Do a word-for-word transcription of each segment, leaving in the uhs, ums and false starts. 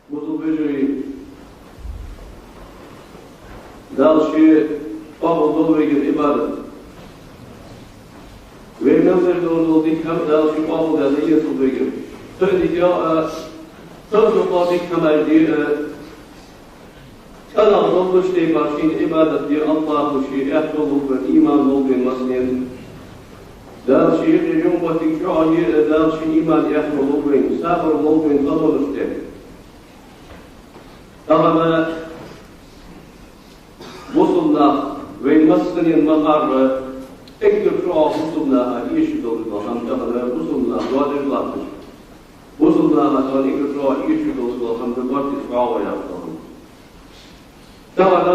Бусалба вежарий, Дала ший къоабал долда вайгара Ӏибадат. Вай мел деш дола дика хӀама Дала ший къоабал даь дӀаэцалда вайгара. Цу дикагӀа, цу дикагӀа дика хӀамаш де, цӀенагӀа долча тайпара шийна Ӏибадат де, АллахӀа ший эхь лулба вайна, иман лулба вайна массанена. Дала ший юкъе жугӀу моттиг чӀоагӀъе, Дала ший иман, эхь лулба вайна, сабар лулба вайна къамаьлаш де. Тахан бусалба нах, вай массанена ма харра, эггара чӀоагӀа бусалба наха эшаш дола хӀама тахан бусалба нах доадеш латташ. Бусалба наха тахан эггара чӀоагӀа эшаш дола хӀама да барт из чӀоагӀо яхаш дола хӀама. Тахан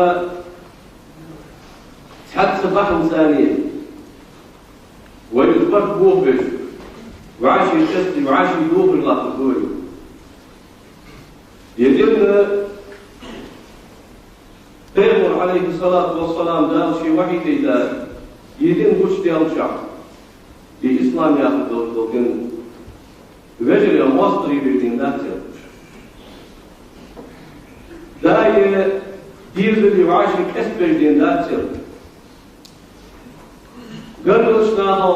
цхьацца бахьанца вай из барт бохабеш, вӀаший къоастаде, вӀаший дохаш латташ да вай. Ер дин, Пайхамара, Ӏалайхи ссалату вассалам, Дала ший вахьи тӀа, ер дин гучадаьлча, из ислам яхаш дола дин вежарий, моастагӀий беш дин дац ер. ДӀа а дезалий, вӀаший къоастабеш дин дац ер. Гаргарча нахал,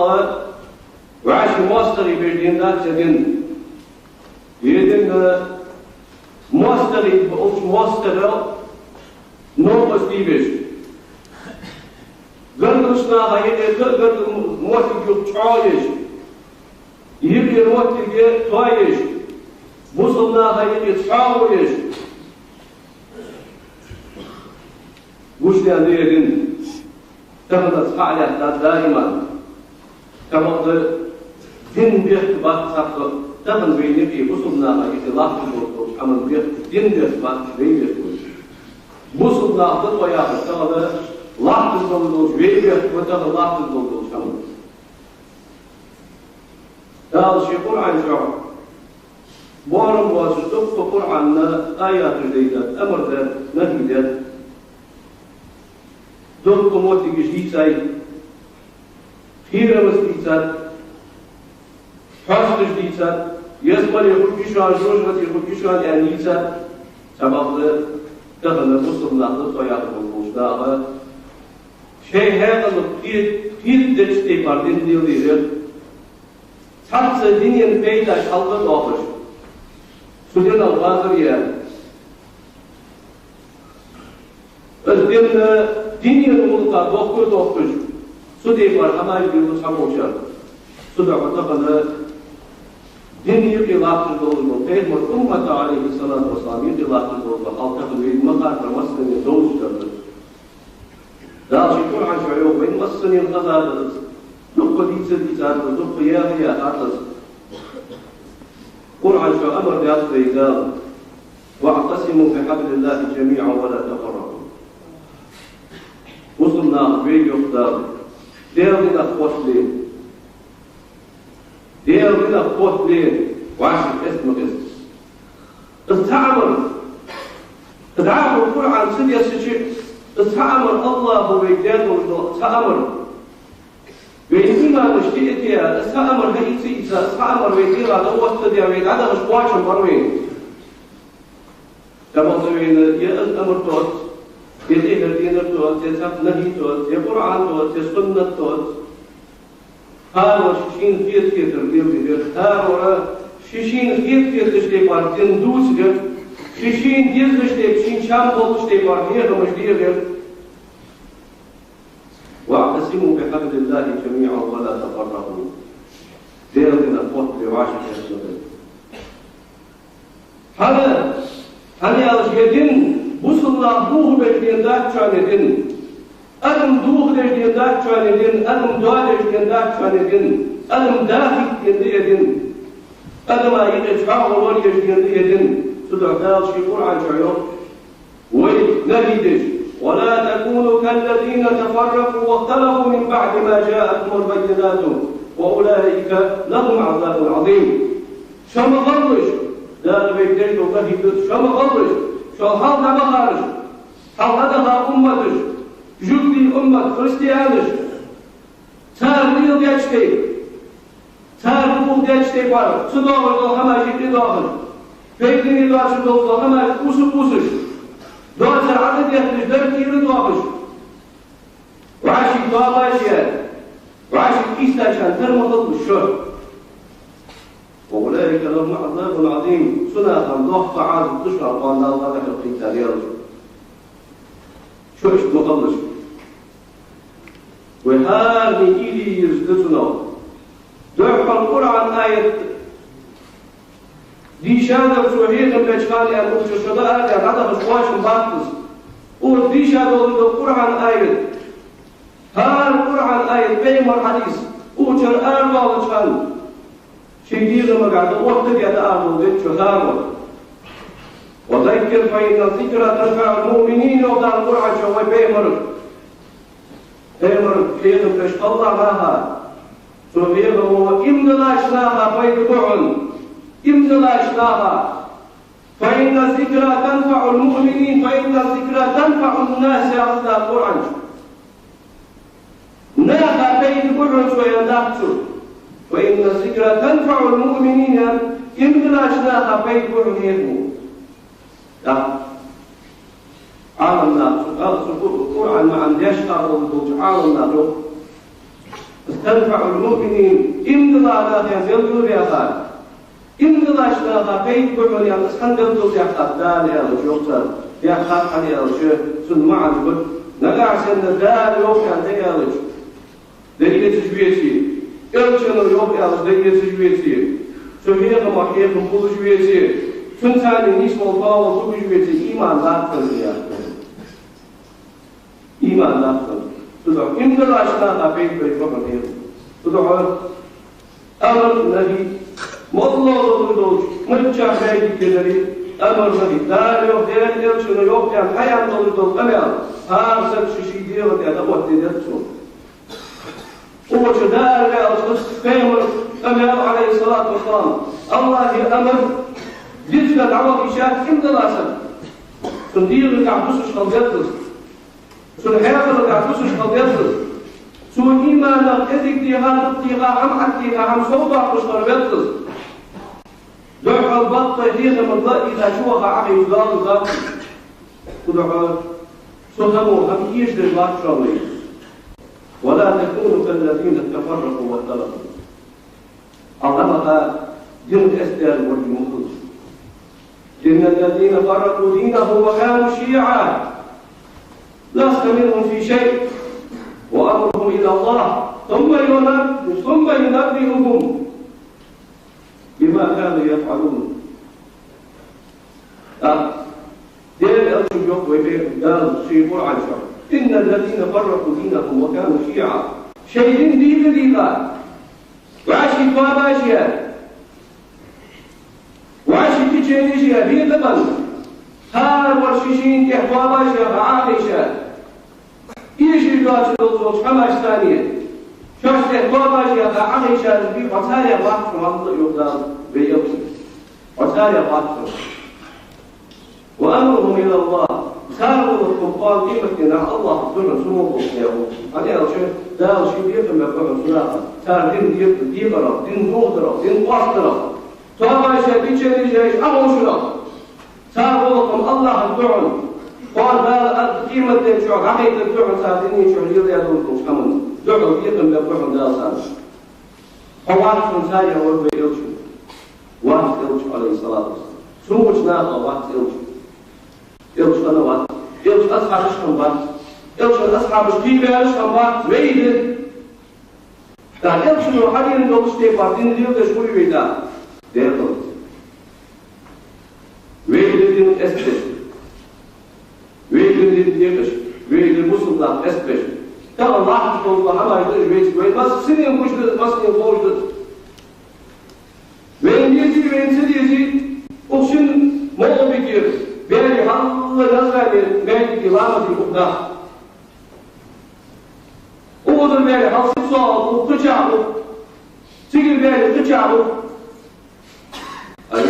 вӀаший моастагӀий беш дин дац ер дин. Ер дин моастагӀий, болча моастагӀал новкъостий беш, гаргарча наха юкъе кхы а гаргара моттиг юха чӀоагӀъеш, юкъера моттиг тоаеш, бусалба наха юкъе цхьоагӀо еш, гучадаьнна да ер дин. Тахан из хьалаьттад даиман. Тахан дин бехк бац цхьаккха, тахан вайна юкъе, бусалба наха юкъе латташ долча хӀаман бехк, дин бехк бац, вай бехк ба. Бусалба нах да тхо яхаш, тахан латташ долаш долча вай бехк ба, тахан латташ долаш долча хӀаман. Дала ший Къуръан чу боарам боацаш дукха Къуръана аяташ дайтад, амар даьд, нахьи даьд. Дукха моттигаш дийцай, кхерамаш дийцад, хьоасташ дийцад, ялсмале хургья шоана, жожагӀате хургья шоана аьнна дийцад. Цхьабакъда тахан бусалба нах да тхо яхаш болча наха шоай хьаькъал кхе-, кхетадеча тайпара дин леладер. Цхьацца дунен пайдаш хьалха а доахаш, цу динах базар е. Из дин дунен гӀулакха дохка а доахаш, цу тайпара хӀамаш леладу цхьаболчар. Цудухьа тахан дин юкъе латташ долаш бола, Пайхамара уммата, Ӏалайхи ссалату вассалам, юкъе латташ долаш бола хьал тахан вайна ма харра, массанена довзаш дар да. Дала ший Къуръан чу йоах, вайна массанена хезад из. Дукха дийца а дийцад из, дукха яха а яхад из. Къуръан чу амар даьд вайга Дала: «واعتصموا بحبل الله جميعا ولا تفرقوا». Бусалба нах, вайга йоах Дала, Даьла динах хоттале. Даьла динах хоттале, вӀаший къоаста ма къоасталаш. Из цхьа амар, из дӀахо Къуръан ца дессача, из цхьа амар, АллахӀа вайга даь долаш дола цхьа амар, вайна иманаш тӀаэтта, из цхьа амар хьаийца а ийца, из цхьа амар вай дегӀа дӀаоттаде, вай дӀадахача кхоачам бар вайна. Цхьабакъда вайна е из амар тоац, е тӀехьара денар тоац, е цхьаккха нахьи тоац, е Къуръан тоац, е суннат тоац. ХӀаравар ший-шийна хетар леладе веза, хӀаравар ший-шийна хетача тайпара дин дувца веза, ший-шийна дезача тайпара, шийна чам болча тайпара хьехамаш де веза. «واعتصموا بحبل الله جميعا ولا تفرقوا». Даьла динах хоттале, вӀаший къоаста ма къоасталаш. ХӀана, хӀана аьлча ер дин бусалба нах дохабеш дин дац шоана ер дин. Адам дохадеш дин дац шоана ер дин, адам доадеш дин дац шоана ер дин, адам дахийта дин да ер дин. Адама юкъе чӀоагӀо лораеш дин да ер дин. Цудухьа Дала ший Къуръан чу йоах, вайна нахьи деш: «ولا تكونوا كالذين تفرقوا واختلفوا من بعد ما جاءهم البينات وأولئك لهم عذاب عظيم». Шо ма хилалаш, Дала вайга деш дола нахьи да из, шо ма хилалаш, шул хьалха дӀабахараш, хьалха дӀадаха умматаш, жугтий уммат, христианаш, цар леладеча тайпара, цар дохадеча тайпара, ца доагӀаш дола хӀамаш юкъе доахаш. Пайдане доацаш дола хӀамаш кхувсаш-кхувсаш, доацар Ӏодетташ, дар кӀира доахаш, вӀаший тоабаш яь, вӀаший къийсачарна тара ма хилалаш шо. «وأولئك لهم عذاب عظيم». Цу наха доккха Ӏазап да шоана, кхоана Дала ваха хьалкхийтта лелаш. Шо иштта ма хилалаш. Вай хӀаране уйла е езаш да цунах. Духхьал Къуръан аят дийшадар цо хьехам беча хана, аьнна, укх чу шо дӀа а даь, дӀадахаш кхоачам бац из. Укхо дийшадолаш дола Къуръан аят, хӀара Къуръан аят, пайхамара хьадис, укх чура арадоалача хана, ший дегӀамагахьа дӀаоттадаь дӀаарадола деза цо хӀара. «وذكر فإن الذكرى تنفع المؤمنين», йоах Дала Къуръан чу вай пайхамарга. Пайхамар, хьехам беш хилалахь наха, цу хьехамо иман диллача наха пайда бу хьона. Иман диллача наха. «فإن الذكرى تنفع المؤمنين، فإن الذكرى تنفع الناس», йоах Дала Къуръан чу. Наха пайда бу хьона цо, аьнна дац цо. «فإن الذكرى تنفع المؤمنين», иман диллача наха пайда бу хьона хьехамо. ТӀаккха Ӏаламнаха, цу Къа-, цу Къу-, Къуръан маӀан деш къахьола болча Ӏаламнаха йоах: «تنفع المؤمنين», иман диллача наха, аьнна, белгалдаьха. Иман диллача наха пайда бу хьона, аьнна, из хӀана белгалдаьхад Дала аьлча, йоах цар, даьхад хӀана аьлча, цун маӀан ба: нагахьа санна Дала йоах аьнна аьлча, дӀаэцаш веце, Элчано йоах аьлча, дӀаэцаш веце, цу хьехамах хьехам хулаш веце, цунца нийсвала, тоавала тугаш веце, иман дац цун, яхад. Иман дац цун. Цудухьа иман диллача наха пайда беш ба хьона хьехам. Цудухьа амар, нахьи, моллагӀа долаш долча, миччахьа хьаьдийтари, амар, нахьи, Дала йоах, Даьла Элчано йоах аьнна хьааьнна долаш дола къамаьл, хӀара саг ший-ший дегӀа тӀа дӀаоттаде деза цо. Укх чу дӀаараваьлча, из пайхамара къамаьл, Ӏалайхи ссалату вассалам, АллахӀа амар, дицга дӀаваха йиш яц иман дилла саг. Цун дегӀагахьа бусаш хила деза из. Цун хьаькъалгахьа бусаш хила деза из. Цо иманах кӀезига теха, дукха теха, хӀама Ӏотеха, хӀама совдоаккхаш хила веза из. Духхьал бакъда хьехамах ла а ийца, чуваха Ӏохайша дола дац. Цудухьа цу хӀамо хӀама эшадеш латташ вале: «ولا تكونوا كالذين تفرقوا واختلفوا». Аллахьа дин къестадаьр вар ма хилалаш. «إن الذين فرقوا دينهم وكانوا شيعا لست منهم في شيء وأمرهم إلى الله ثم ينب-، ثم ينبئهم بما كانوا يفعلون». А, Даьла Элчано йоах вай Дала ший Къуръан чу: «إن الذين فرقوا دينهم وكانوا شيعا». Шоай дин дийкъа-дийкъа, вӀаший тоабаш яь, вӀаший теченеш яь, бетабан, хӀара вар ший-шийна тӀа тоабаш яь, Ӏохайша, эшаш доацаш долча хӀамашца, шоашта тӀа тоабаш яь, Ӏохайша, бе хьо царех вац хьо, Аллахьа йоах Дала вай Элчанга. Хьо царех вац хьо. «وأمرهم إلى الله». Цар гӀулакх кхоана къематдийнахьа Аллахьа да хьона, цу мо болча наьха. ХӀана аьлча, Дала ший бекхам баьб хьона цу наха. Цар дин де-, декъарах, дин дохадарах, дин къоастадарах, тоабаш яь, теченеш яь, Ӏоховшарах. Цар гӀулакх Аллахьа да хьона. Кхоана Дала а къематден чу дӀахайтаргда хьона цар дина чу леладаь долча хӀаман духьал, бекхам баьб хьона Дала царна. Хьо вац хьона царех, йоах вай Элчано. Вац Элча, Ӏалайхи ссалату вассалам. Цу моча наха вац Элча. Элча хинна вац. Элчан асхьабаш хинна бац. Элчан асхьабаш кхийбаьраш хинна бац. Вай да. ТӀаккха Элчано хьадена долча тайпара дин леладеш хуле вай, да, дерригаш. Вай да дин къестадеш. Вай да дин декъаш. Вай да бусалба нах къестабеш. Тахан латташ дола хӀамаш да уж вайцига. Вайна массанена гуш да, массанена ховш да. Вайна дезий, вайна ца дезий, укх шин МагӀалбике, баьри хьалха Назране маьждиге ламазе ух нах. Укхазара баьри хьалха Сибсоагӏа ух, кхычахьа ух. Цигара баьри кхычахьа ух. Ай,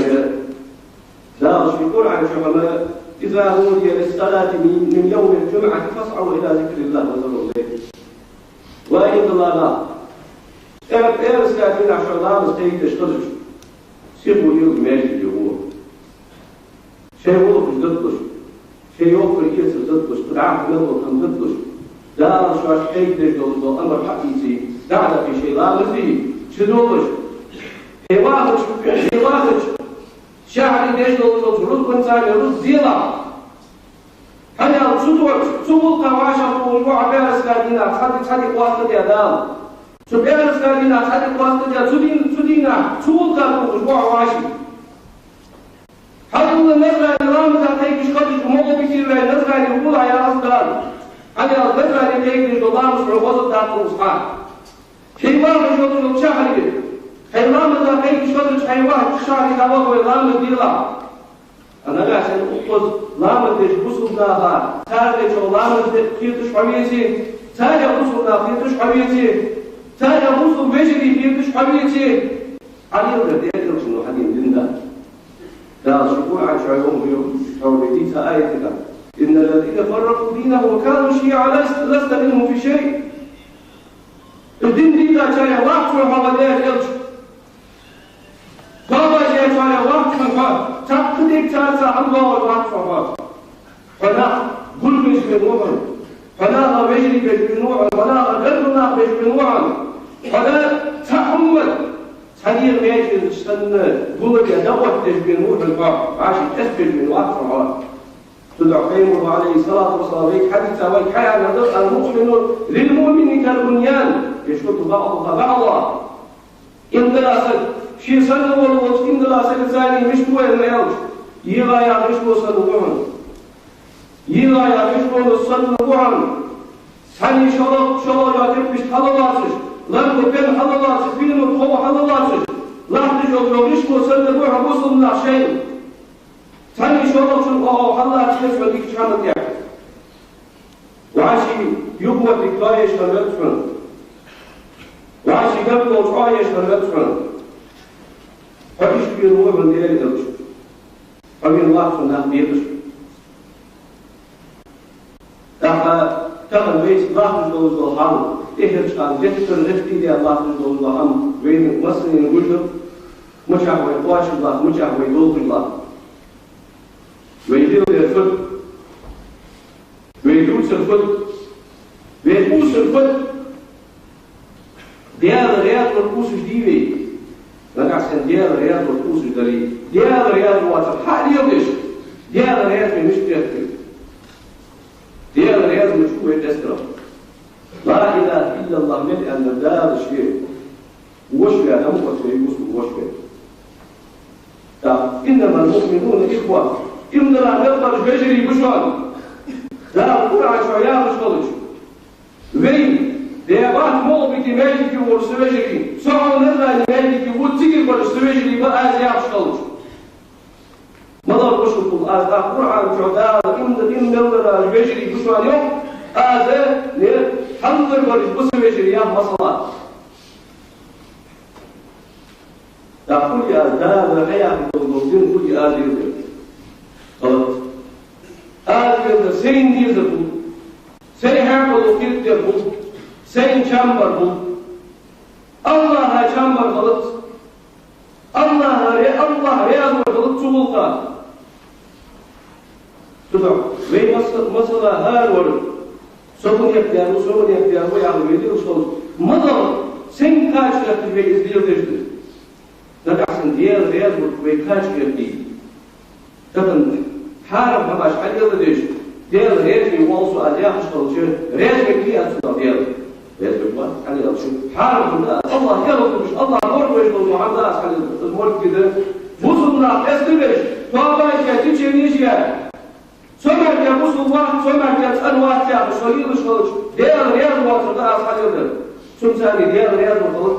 Дала ший Къуръан чу хьона: «إذا نودي للصلاة من، من يوم الجمعة فاسعوا إلى ذكر الله وذروا البيع». Ва иман дилла нах, пӀер-, пӀераска дийнахьа шоаш ламаз кхайкадеш хилча, сихо йилга маьждиге гӀо. Шоай гӀулакхаш дӀадолалуш, шоай йоккхар-эцар дӀадолалуш, кхы дӀахо мел дола хӀама дӀадолалуш, Дала шоашта кхайкадеш дола амар хьаийце, дӀа а даккхе шоай ламаз де, ше долаш. Хьо вахача, хьо вахача шахьаре деш долча рузбанца рузба делахь. ХӀана аьлча цу тохача, цу гӀулакха вӀашагӀтохаш ва хьо бӀаьраскара дийнахьа цхьа ди, цхьа ди къоастадаь Дала. Цу бӀаьраскара дийнахьа цхьа ди къоастадаь, цу дийнахьа, цу гӀулакха тохаш ва хьо вӀаши. Хьадола Назране ламаза кхайкаш хилча, мо битира вай Назране гӀулакх яхаш Дала. ХӀана аьлча Назране кхайкадеш дола ламаз хьона гӀоза даккха укхаза хьа. Хьо вахаш йолча шахьаре, хьо ламаза кхайкаш хилча, хьо вахача шахьаре дӀаваха вай ламаз делахь. А нагахьа санна укхаза ламаз деш бусалба наха, царна чӀоагӀа ламаз де хеташ хьо веце, царех бусалба нах хеташ хьо веце, царех бусалба вежарий хеташ хьо веце, хьалелдар Даьла Элчано хьадена дин да. Дала ший Къуръан чу йоах, йоах, хьо вай дийца аятага: «إن الذين فرقوا دينهم وكانوا شيعا لست، لست منهم في شيء». Из дин дийцачарех вац хьо, йоах Даьла Элча. Тоба еш вац хьо, цхьаккха дика царца хьалдоагӀаш вац хьо. Хьо нах гулбеш вена ва хьона. Хьо наха вежарий беш вена ва хьона. Хьо наха гаргара нах беш вена ва хьона. Хьо да цхьа уммат, цхьа дегӀа маьждиг санна гулбеш, дӀаоттадеш вена ва хьона хьо. Ваьший кӀезигбеш вена вац хьо. Цудухьа Пайхамара, عليه الصلاة والسلام, вайга хьадийцад, вайга хьааьннад: «المؤمن للمؤمن كالبنيان يشد بعضه بعضا». Иман дола саг ший санна волча иман дола сагаца мишта ва аьлча, йига яха ришло санна ва хьона. Йига яха ришло санна ва хьона. Цхьанне шоллагӀа, шоллагӀа йола теппишта хьалалоацаш, ларгӀа пен хьалалоацаш, пенал тхов хьалалоацаш, латташ йола ришло санна ва хьона бусалба нах шоайла. Цхьанне шоллагӀчун оагӀув хьаллаца веза хьона дикача хӀаман тӀа. Ваьший юхамоттиг тоаеш хиннавац хьона. Ваьший гаргало чӀоагӀъеш хиннавац хьона. Хьо иштта вена ва хьона Даьла Элча. Хьо вена вац хьона нах декъаш. ТӀаккха тахан вайца латташ долаш дола хӀама, тӀехьарча хана деттара гӀертий де латташ долаш дола хӀама, вайна массанена гуш да, мичахьа вай кхоачаш латт, мичахьа вай долхаш латт. Вай леладер фуд? Вай дувцар фуд? Вай къувсар фуд? Даьла раьза вар къувсаш дий вай? Нагахьа санна Даьла раьза вар къувсаш дале, Даьла раьза воацар хьалеладеш, Даьла раьза вар мишта хет вайна? Даьла раьза ма вац вай къаьстара. لا إله إلا الله мел аьнна Дала ше воша ваь, хӀама оццо вай бусалба воша ваь. ТӀаккха: «إنما المؤمنون إخوة». Иман дола мел бараш вежарий ба шоана. Дала Къуръан чу яхаш хилча, вай, де бахьа мугӀал битий маьждиге вар са вежарий, со хьона Назране маьждиге ва, цигара бараш са вежарий ба аз яхаш хилча. МалагӀа гуш хул аз, тӀаккха Къуръан чу Дала иман, иман мел бараш вежарий ба шоана йоах, аз не хьалхара бараш ба са вежарий яха масала. ТӀаккха хулий аз, Дала хьаяхаш дола дин хулий аз леладер? Хала. Аз леладер сайна дезар хул, сай хьаькъало кхетадер хул, сайна чам бар хул. АллахӀа чам бар хилац. АллахӀа ре-, АллахӀ раьза вар хилац цу гӀулакха. Цудухьа вай маса-, масала хӀара вар, со фуннагӀа дар ва, со фуннагӀа дар ва яхаш вай лелаш хилча, малагӀа, сайна кхача хеташ вай из леладеш да? Нагахьа санна Даьла раьза вар вай кхача хетий? Тахан хьарам хӀамаш хьалеладеш, Даьла раьза ве воалл со аз яхаш хилча, раьза вий аз цунах Даьла? Раьза вац, хӀана аьлча хьарам хӀама да, АллахӀ яхар хулаш, АллахӀ лоравеш дола хӀама да аз хьалеладер. Из морг да. Бусалба нах къаьстабеш, тоба еш, теченеш яь. Со мара бусалба вац, со мара цӀена вац яхаш, со лелаш хилча, Даьла раьза воацар да аз хьалеладер. Цунца Даьла раьза вар хилац.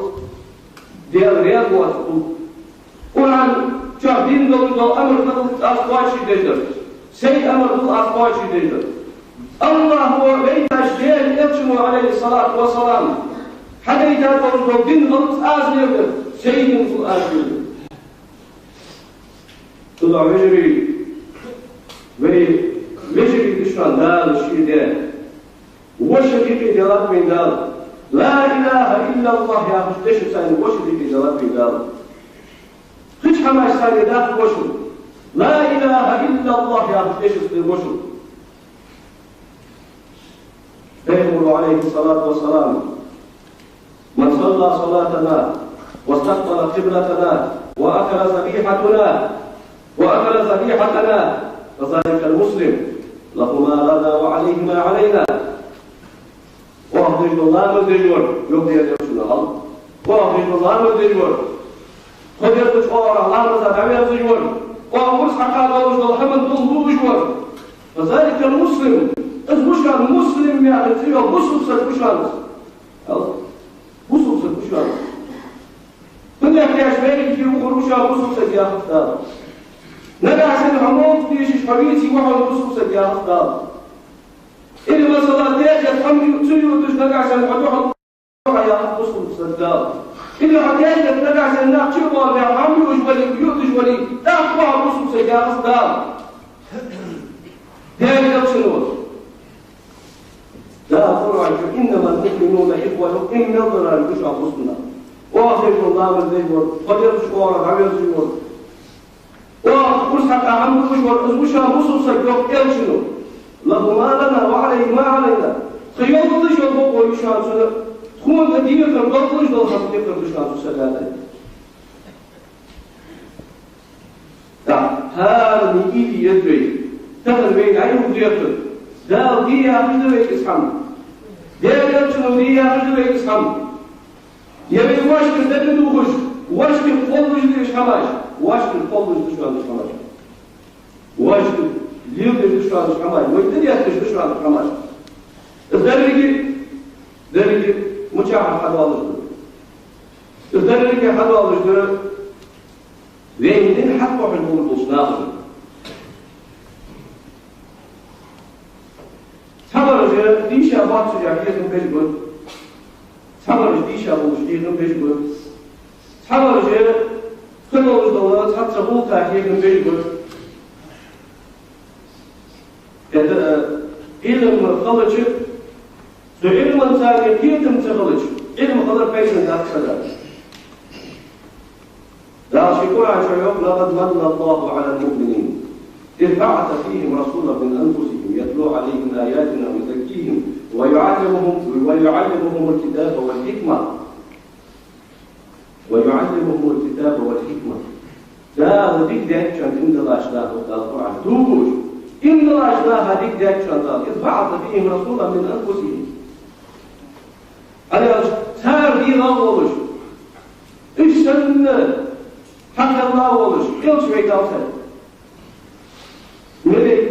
Даьла раьза воацар хул. Къуръан чу дин долаш дола амар хилац аз кхоачашдеш дар. Сай амар хул аз кхоачашдеш дар. АллахӀа вайна Даьла Элчано, عليه الصلاة والسلام, хьадайта долаш дола дин хилац аз леладер. Сай дин хул аз леладер. Цудухьа, вежарий, вай вежарий да шоана Дала ший даь. Воша дикаделар вайна Дала. لا إله إلا الله яхача дешаца воша дикаделар вайна Дала. Кхыча хӀамашца даккха воша. «لا إله إلا الله» яхаш эшаца дергда шоана. Пайхамара, عليه الصلاة والسلام: «من صلى صلاتنا واستقبل قبلتنا وأكل ذبيحتنا، وأكل ذبيحتنا، فذلك المسلم، له ما لنا وعليه ما علينا». Оаха деш дола ламаз деш вар, йоах Даьла Элчано, хьал. Оаха деш дола ламаз деш вар, тхо деш долча оагӀорахьа ламаза дӀаверзаш вар, оаха урс хьакха долаш дола хӀама дуллуш вар, «فذلك المسلم», из ва шоана муслим яха цӀи йола бусалба саг ва шоана из. Хьал? Бусалба саг ва шоана. ХӀана аьлча вайна кхы ухар ва шоана бусалба саг яхаш Дала. Нагахьа санна хьо мовлат дешаш хьо веце, ва хьо бусалба саг яхаш Дала. Или, масала, тешат хӀама ю-, ца ювцаш нагахьа санна хьо духьал яхаш бусалба саг Дала. Или хьо тешат нагахьа санна нах чу а боалабаь хӀама юаш вале, ювцаш вале, тӀаккха ва хьо бусалба саг яхаш Дала. Даьла Элчано. Дала Къуръан чу: «إنما المؤمنون إخوة», им мел дар да шоана бусалба нах. Оаха деш дола ламаз деш вар, тхо деш долча оагӀорахьа дӀаверзаш вар, оаха урс хьакха хӀама дуллуш вар, из ва шоана бусалба саг, йоах Элчано. «له ما لنا وعليه ما علينا». Тха йолаш йола бокъо я шоана цунна, тхона тӀа декхар долаш дола хӀама декхар да шоана цу сага. ТӀаккха хӀаране уйла е еза вай. Тахан вайна дӀайоагӀа декхар. Дала де яхаш да вайга из хӀама. Даьла Элчано де яхаш да вайга из хӀама. Е вай воашкара дага дувхаш, воашкара кхоллаш да уж хӀамаш, воашкара кхоллаш да шоана уж хӀамаш. Воашкара леладеш да шоана уж хӀамаш, вай тӀадетташ да шоана уж хӀамаш. Из деррига, деррига мичахьара хьадоалаш да? Из деррига хьадоалаш да вайна дин хьакхухьаш болча нахага. Цхьабараш дийша боаццаш хьехам беш ба. Цхьабараш дийша болаш хьехам беш ба. Цхьабараш ца долаш дола цхьацца гӀулакха хьехам беш ба. ХӀаьта, э, Ӏилма хилча, цу Ӏилманца кхетам ца хилча, Ӏилма хилар пайдана дац сага. Дала ший Къуръан чу йоах: «لقد من الله على المؤمنين إذ بعث فيهم رسولا من أنفسهم يتلو عليهم آياته ويزكيهم ويعلمهم، ويعلمهم الكتاب والحكمة». «ويعلمهم الكتاب والحكمة». Дала дика даьд шоана иман долча наха, йоах Дала Къуръан чу. Дугуш, иман долча наха дика даьд шоана Дала. «إذ بعث فيهم رسولا من أنفسهم». Аьлча, цар дегӀах волаш, уж санна хьакхелла волаш, элча вайтав цар. Малайк-,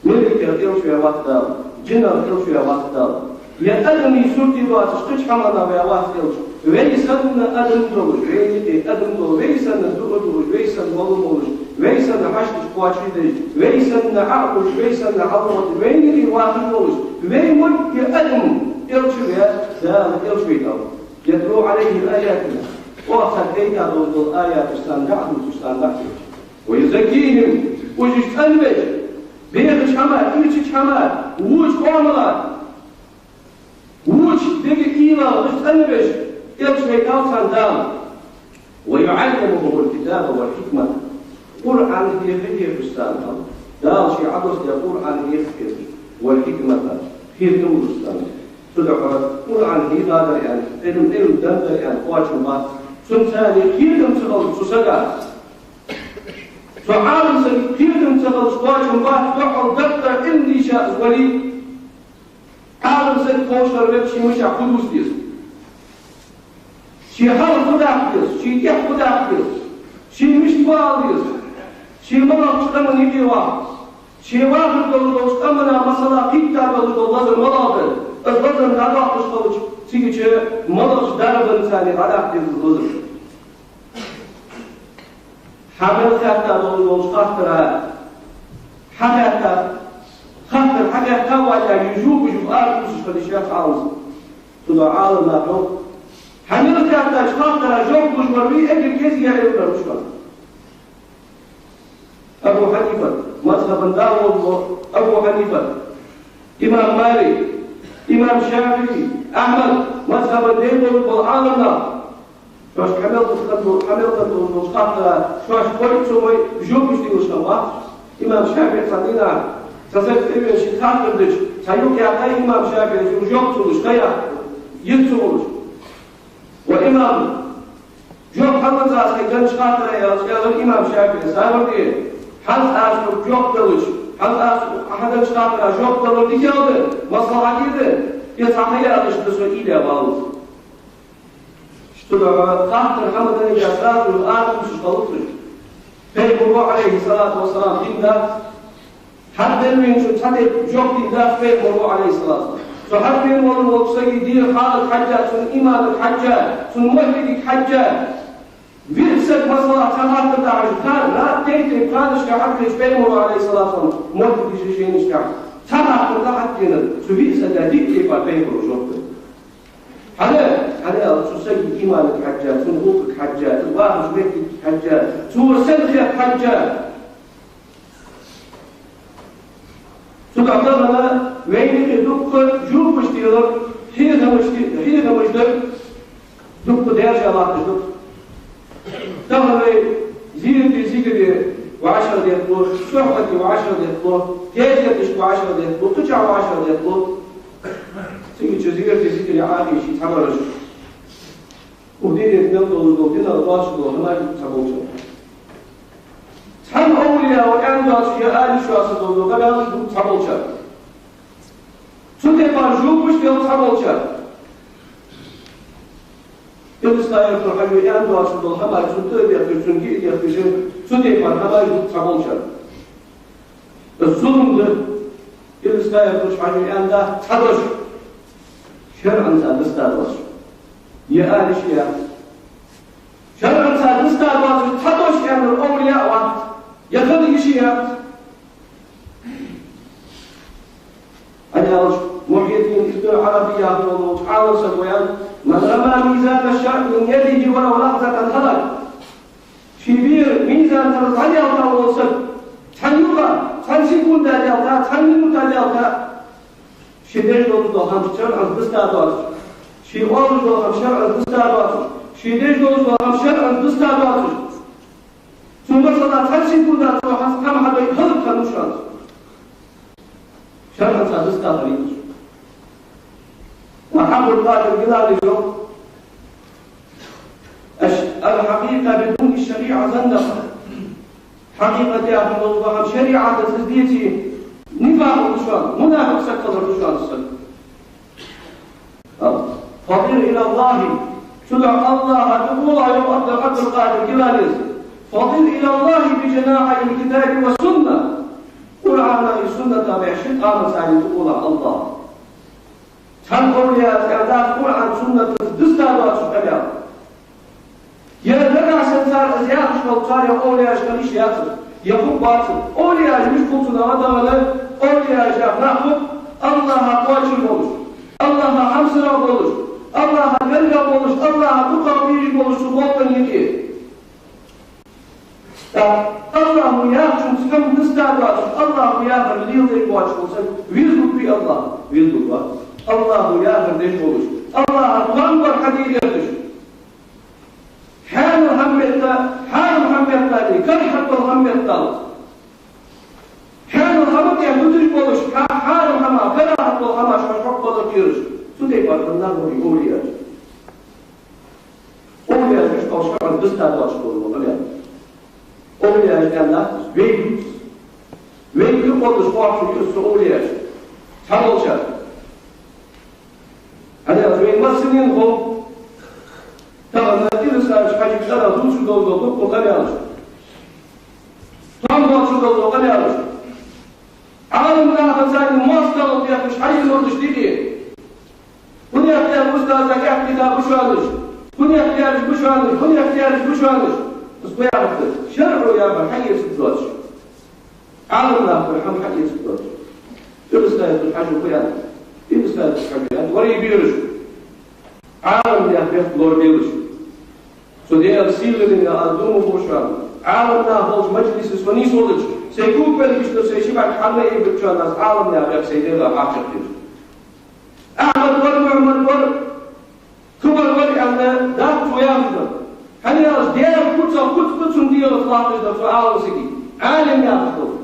малайкех элча ваь вац Дала, жинех элча ваь вац Дала. Е адамий сурте доацаш кхыча хӀаманах ваь вац элча. Вай санна адам долаш, вайна юкъе адам долаш, вай санна дуӀа дувцаш, вай санна маьл молаш, вай санна хьашташ кхоачашдеш, вай санна Ӏохувш, вай санна хьалвоаккхаш, вайна юкъе вахаш волаш, вай мотт е адам элча ваь, Дала элча вайтав. «يتلو عليهم آياته». Оаха царна дайта долаш дола аяташ царна дӀадувцаш, царна дӀахьош. «ويزكيهم», уж цӀенвеш, бехача хӀамах, ийрчача хӀамах, воча къамах, воча дега уйлах уж цӀенвеш, элча вайтав царна Дала. «ويعلمهم الكتاب والحكمة». Къуръан хьеха хьехаш царна Дала. Дала ший Ӏодоссадаь Къуръан хьеха хьехаш. «والحكمة», кхетам луш царна. Цудухьа Къуръан хьийхадар аьнна, Ӏилма, Ӏилма деннадар аьнна кхоачам бац. Цунца кхетам ца хилча цу сага, цу Ӏалам сага кхетам ца хилча кхоачам бац, духхьал даккха Ӏилма дийша из вале. Ӏалам саг кхоачаш хилча ший мичахьа хӀама дувца деза, ший хьалха фу даккха деза, ший тӀехьа фу даккха деза, ше мишта вала деза, ше малагӀча къаман юкъе вахар, ше вахаш долаш долча къамана, масала, кхийтта долаш дола лазар малагӀа да, из лазар дӀадоаккхаш хилча, цигача малагӀча дарбанца дӀадаккха деза из лазар. Хьа мел хаьтта долаш долча хаттара, хьахаьтта, хаттар хьахаьтта вале, е жугаш ара кхувсаш хилча, шоаш Ӏалам саг. Цудухьа Ӏалам наха йоах: хьа мел хаьттача хаттара жоп луш вар вий, эггара кӀезига Ӏилма дар ва шоана. Абу Хьанифа, мазхӀаба да волаш вола Абу Хьанифа, имам Малик, имам ШафиӀий, Ахьмад, мазхӀаба дай болаш бола Ӏалам нах. Шоаш хьамел ду хӀанз, хьамел ду хӀанз хаттара, шоаш хой ца хой, жоп луш хиннавац. Имам ШафиӀийс цхьан дийнахьа цхьа саг тӀавена шийга хаттар дича, цхьа юкъ яьккхай имам ШафиӀийс, жоп ца луш, ха яьккхай, йиц ца хулаш. Ва имам, жоп хӀанз аз хьайга деннача хаттара, аьлча, аьлар имам ШафиӀийс, савар де, хӀанз аз хьога жоп далаш, хӀанз аз хьайга деннача хаттара жоп далар дикагӀа да, маслахьат да, е цхьа ха яьлча да со уйла е валлалца. Цудухьа хаттар хӀама денна сразу а тусаш хилац. Пайхамаро, Ӏалайхи ссалату вассалам, дин дац. ХӀара денна венначунна цхьа тайпа жоп дин дац Пайхамаро, Ӏалайхи ссалату вассалам. Цу хӀара вена волча сага дера хьалага хьежжа, цун иманага хьежжа, цун мухӀлиге хьежжа. Виъ саг, масала, цхьа хаттар дахьаш, ха, ра, тайп-тайпара хаттараш хьадеш Пайхамаро, Ӏалайхи ссалату вассалам, мухӀлиге жайнаш тӀа. Цхьа хаттар дахьаш денар, цу виъ сага диъ тайпара Пайхамаро жоп даьд. ХӀана, хӀана аьлча цу сага иманага хьежжа, цун гӀулакхага хьежжа, цун вахача моттиге хьежжа, цо сенна хет хьежжа. Цудухьа тахан вайна юкъе дукха жопаш делар, хьехамаш де-, хьехамаш дар дукха даьржа латташ да. Тахан вай зерате, зикаре вӀашагӀдехклу, сохьбате вӀашагӀдехклу, хьежеташка вӀашагӀдехклу, кхычахьа вӀашагӀдехклу. Цига чу зерате, зикаре Ӏохайша цхьабараш. Укх дунен тӀа мел долаш дола динах доацаш дола хӀамаш дувц цхьаболчар. Цхьан овлияо аьнна доацаш е алиш йоацаш дола къамаьлаш дувц цхьаболчар. Цу тайпара жопаш дувц цхьаболчар. Илисха-Юртара Хьажо аьнна доацаш дола хӀамаш цунна тӀа а дехкаш, цунна гиъ а дехкаш, цу тайпара хӀамаш дувц цхьаболчар. Зулам да, Илисха-Юртарча Хьажо аьнна да цхьа дош, шарӀаца дистадац. Е алиш яц. ШарӀаца дистадац, цхьа дош аьннар овлияъ вац, е хила йиш яц. ХӀана аьлча Мухьйиддин Ибн Ӏарабий яхаш волча Ӏалам саго аьннад: «من رمى ميزان الشرع من يده ولو لحظة هلك». Ший бер мизан тӀара дӀаделта вола саг, цхьан юкъа, цхьан секунда делта, цхьан минута делта, ше деш дола хӀама шарӀаца дистадац, ше оалаш дола хӀама шарӀаца дистадац, ше деш дола хӀама шарӀаца дистадац. Цу масала цхьан секунда цо хӀама хьадой, хӀалак хиннав шоана. ШарӀаца дистадац. Ва Ӏабдул-Къадир Гилани йоах: «الش-، الحقيقة بدون الشريعة زندقة». Хьакъикъат яхаш дола хӀама шариӀатаца дийцача, нифакъ да шоана, мунафикъ саг хилар да шоана саг. فضر إلى الله. Цудухьа АллахӀа тӀакхоалахь, йоах Ӏабдул-Къадир Гиланес. فضر إلى الله بجناحي الكتاب والسنة. Къуръана а, сунната а бӀаьхий ши тӀамаца тӀакхоалахь АллахӀа. Цхьан овлияс аьнна дац Къуръан, суннатаца дистадац къамаьл. Е нагахьа санна цар из яхаш хилча, цар е овлияш хила йиш яцар, е хургбацар. Овлияш мишта хул цунах тахан, овлияш яха нах хул АллахӀах кхоачаш болаш, АллахӀах хьамсара болаш, АллахӀах гаргга болаш, АллахӀа дукхагӀа безаш болаш цу болкъа юкъе. ТӀаккха АллахӀа яхачунца хӀама дистадац, АллахӀа яхар леладеш воацаш вола саг везалургвий АллахӀ? Везалургвац. АллахӀа яхар деш волаш, АллахӀа пайхамара хьаде гӀерташ, хьанал хӀама метта, хьарам хӀама меттале, карахьат дола хӀама меттале, хьанал хӀама тӀа дуташ болаш, хьа-, хьарам хӀама, карахьат дола хӀама шоаш хьокхабалар кхераш, цу тайпара нах ба овлияш. Овлияш мишта хул шарӀаца дистадац дола къамаьл. Овлияш аьнна дац, вай дувц. Вай юкъе долаш кхоачаш я цу овлияш. Цхьаболчар. ХӀана аьлча вай массанена хов тахан Илисха-Юртарча Хьажийга цӀерагӀа дувцаш дола дукха къамаьлаш, тоам боацаш дола къамаьлаш. Ӏаламнаха царна моастагӀал дехкаш хьаенна мурдаш дийцар. ХӀана яхар устаза аьттув ба шоана уж? ХӀана яхар ба шоана уж? ХӀана яхар ба шоана уж? Из кхы яхар да. ШарӀо яхар хьаэцаргдоацаш, Ӏаламнаха хӀама хьаэцаргдоацаш. Илисха-Юртара Хьажо кхы яхар. Илисха-Юртарча Хьажо яхар. Вари бераш, Ӏаламнаьха бехк лораделаш. Со Даьла сийле дина аз дув буъ шоана. Ӏаламнах болча маджлисе со нийсвелча, сай кулг белгаш тӀа сай ши бӀарг хьалмайбича шоана аз Ӏаламнаьха бехк сай дегӀа хьачакхийча. Ахьмад вар, Мухьаммад вар, кхы вар вар аьнна дац цо яхаш дар. ХӀана аьлча Даьла куц, куц да цун дегӀаца латташ дар цу Ӏалам сага. Ӏалим яхаш дола.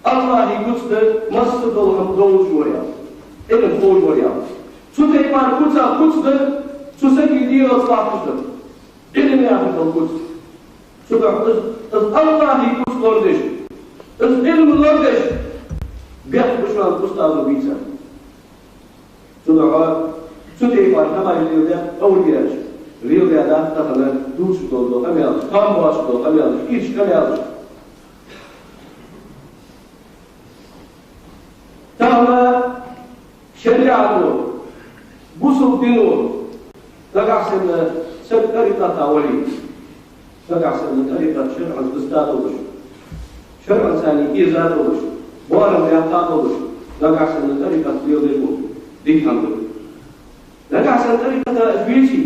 АллахӀа куц да массадола хӀама довзаш вар, Ӏилма ховш вар. Цу тайпара куц, куц да цу сага дегӀаца латташ дар. Ӏилма яхаш дола куц. Цудухьа из, из АллахӀа куц лорадеш, из Ӏилма лорадеш бехк ба шоана устазо бийцар. Цудухьа цу тайпара хӀамаш леладаьд овлияаша, леладаьд тахан дувцаш дола къамаьлаш, тамбаш дола къамаьлаш, ирча къамаьлаш. Тахан шариӀато, бусалба дино, нагахьа санна саг тӀарикъата вале, нагахьа санна тӀарикъат шарӀаца дустадолаш, шарӀаца царна иза долаш, боарам баьккха долаш, нагахьа санна тӀарикъат леладеш вола дика хӀама да. Нагахьа санна тӀарикъата из веце,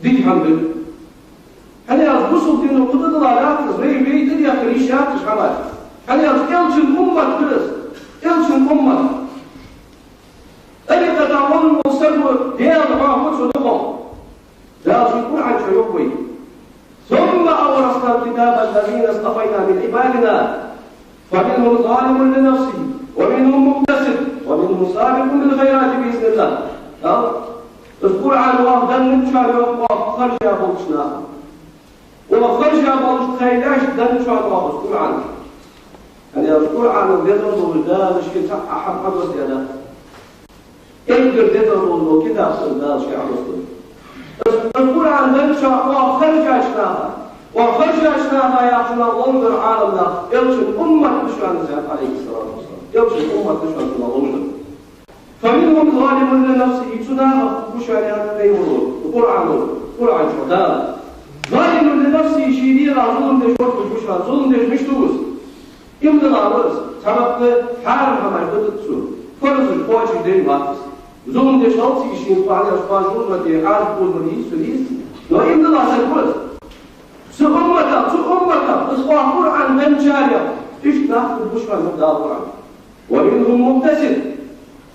дика хӀама да. ХӀана аьлча бусалба дино кхы дӀадала дац из, вай, вай тӀадехкар йиш яц уж хӀамаш. ХӀана аьлча Элчан уммат да из, Элчан уммат. ТӀарикъата волаш вола саг ва, Даьла хьоахаву цу духьал. Дала ший Къуръан чу йоах вайга: «ثم أورثنا الكتاب الذين اصطفينا من عبادنا فمنهم ظالم لنفسه ومنهم مقتصد ومنهم سابق بالخيرات بإذن الله». Дала из Къуръан оаха денначоа, йоах, оаха харжа болча наха. Оаха харжа болаш тхоай лаьш денначоа оаха из Къуръан. ХӀана аьлча Къуръано дезар долаш Дала шийна цхьа а хӀама хьадоссадаьдац. Эггара дезар долаш дола китаб да из Дала шийна хьадоссадолаш. Из, из Къуръан денначоа оаха харжача наха, оаха харжача наха яхачунах ловш дар Ӏаламнаха, Элчан уммат да шоана из, عليه الصلاة والسلام. Элчан уммат да шоана цунах ловш дар. «فمنهم ظالم لنفسه», цу нахах хургва шоана, яхад пайхамаро, Къуръано, Къуръан чу Дала. «ظالم لنفسه», ший дегӀа зулам деш вар хургва шоана, зулам деш мишта ва из? Иман дилла ва из, цхьабакъда хьарам хӀамаш дутац цо, фарзаш кхоачашдеш вац из. Зулам деш хилац из шийна, кхоана аш кхоачаш узмати, Ӏарб узмати йису йис. Но иман дилла саг ва из. Цу умматах, цу умматах, из оаха Къуръан денначарех, иштта нах хургба шоана, йоах Дала Къуръан. «ومنهم مقتصد».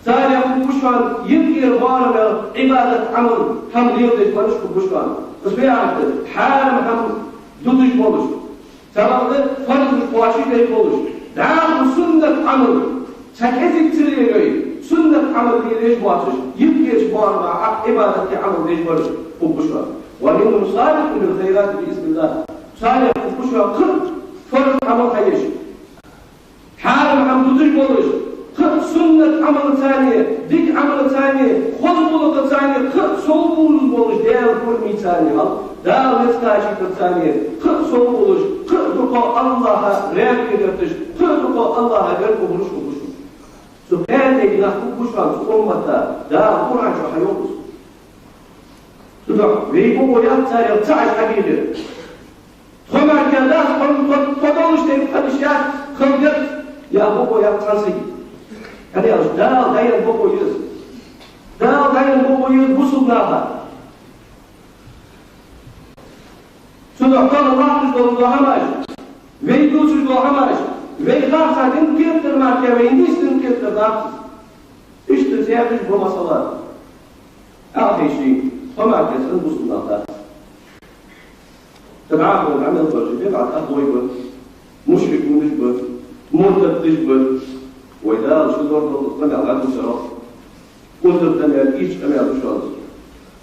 Царех хургба шоана йигаргйолча боарамел, Ӏибадат, Ӏамал, хӀама леладеш бараш хургба шоана. Из веанта хьарам хӀама дуташ болаш, цхьабакъда фарзаш кхоачашдеш болаш, дӀахо суннат Ӏамал, цхьа кӀезига ца лелайой, суннат Ӏамал лелаеш боацаш, йигаргйолча боарама Ӏа-, Ӏибадат, Ӏамал деш бараш хургба шоана. «ومنهم سابق بالخيرات بإذن الله». Царех хургба шоана кхы а фарз Ӏамал хьаеш. Хьарам хӀама дуташ болаш, кхы а суннат Ӏамалаца, дика Ӏамалаца, хоза гӀулакхаца кхы а совбувлаш болаш, Даьла пурамаца хьал, Дала низ кхачийтарца кхы а совбувлаш, кхы а дукха АллахӀа раьза хеташ, кхы а дукха АллахӀа гарга хургба шоана. Цу кхаь тайпара нах хургба шоана цу уммата, Дала Къуръан чу хьайоах из. Цудухьа вай бокъо яц царех цхьа а хьабийхар. Тхо мара кхы дац, тхо, тхо, тхо долаш тайпа хиннаш яц, хала деза, яха бокъо яц цхьан сага. ХӀана аьлча Дала дӀаенна бокъо я из. Дала дӀаенна бокъо я из бусалба наха. Цудухьа тхона латташ дола хӀамаш, вай дувцаш дола хӀамаш, вай харцахьа дин кхетар мара кхы, вай нийса дин кхетар дац из. Иштта цхьаькхаш ба масала. Алхайши, тхо мара кхы цхьан бусалба нах дац. ТӀаккха хӀара Ӏамал бараш бидӀат ахлой ба, мушрикунаш ба, муртадаш ба. Вай Дала ший лорадолча къамаьл хьадувцар. Узар къамаьл, ирча къамаьл да шоана.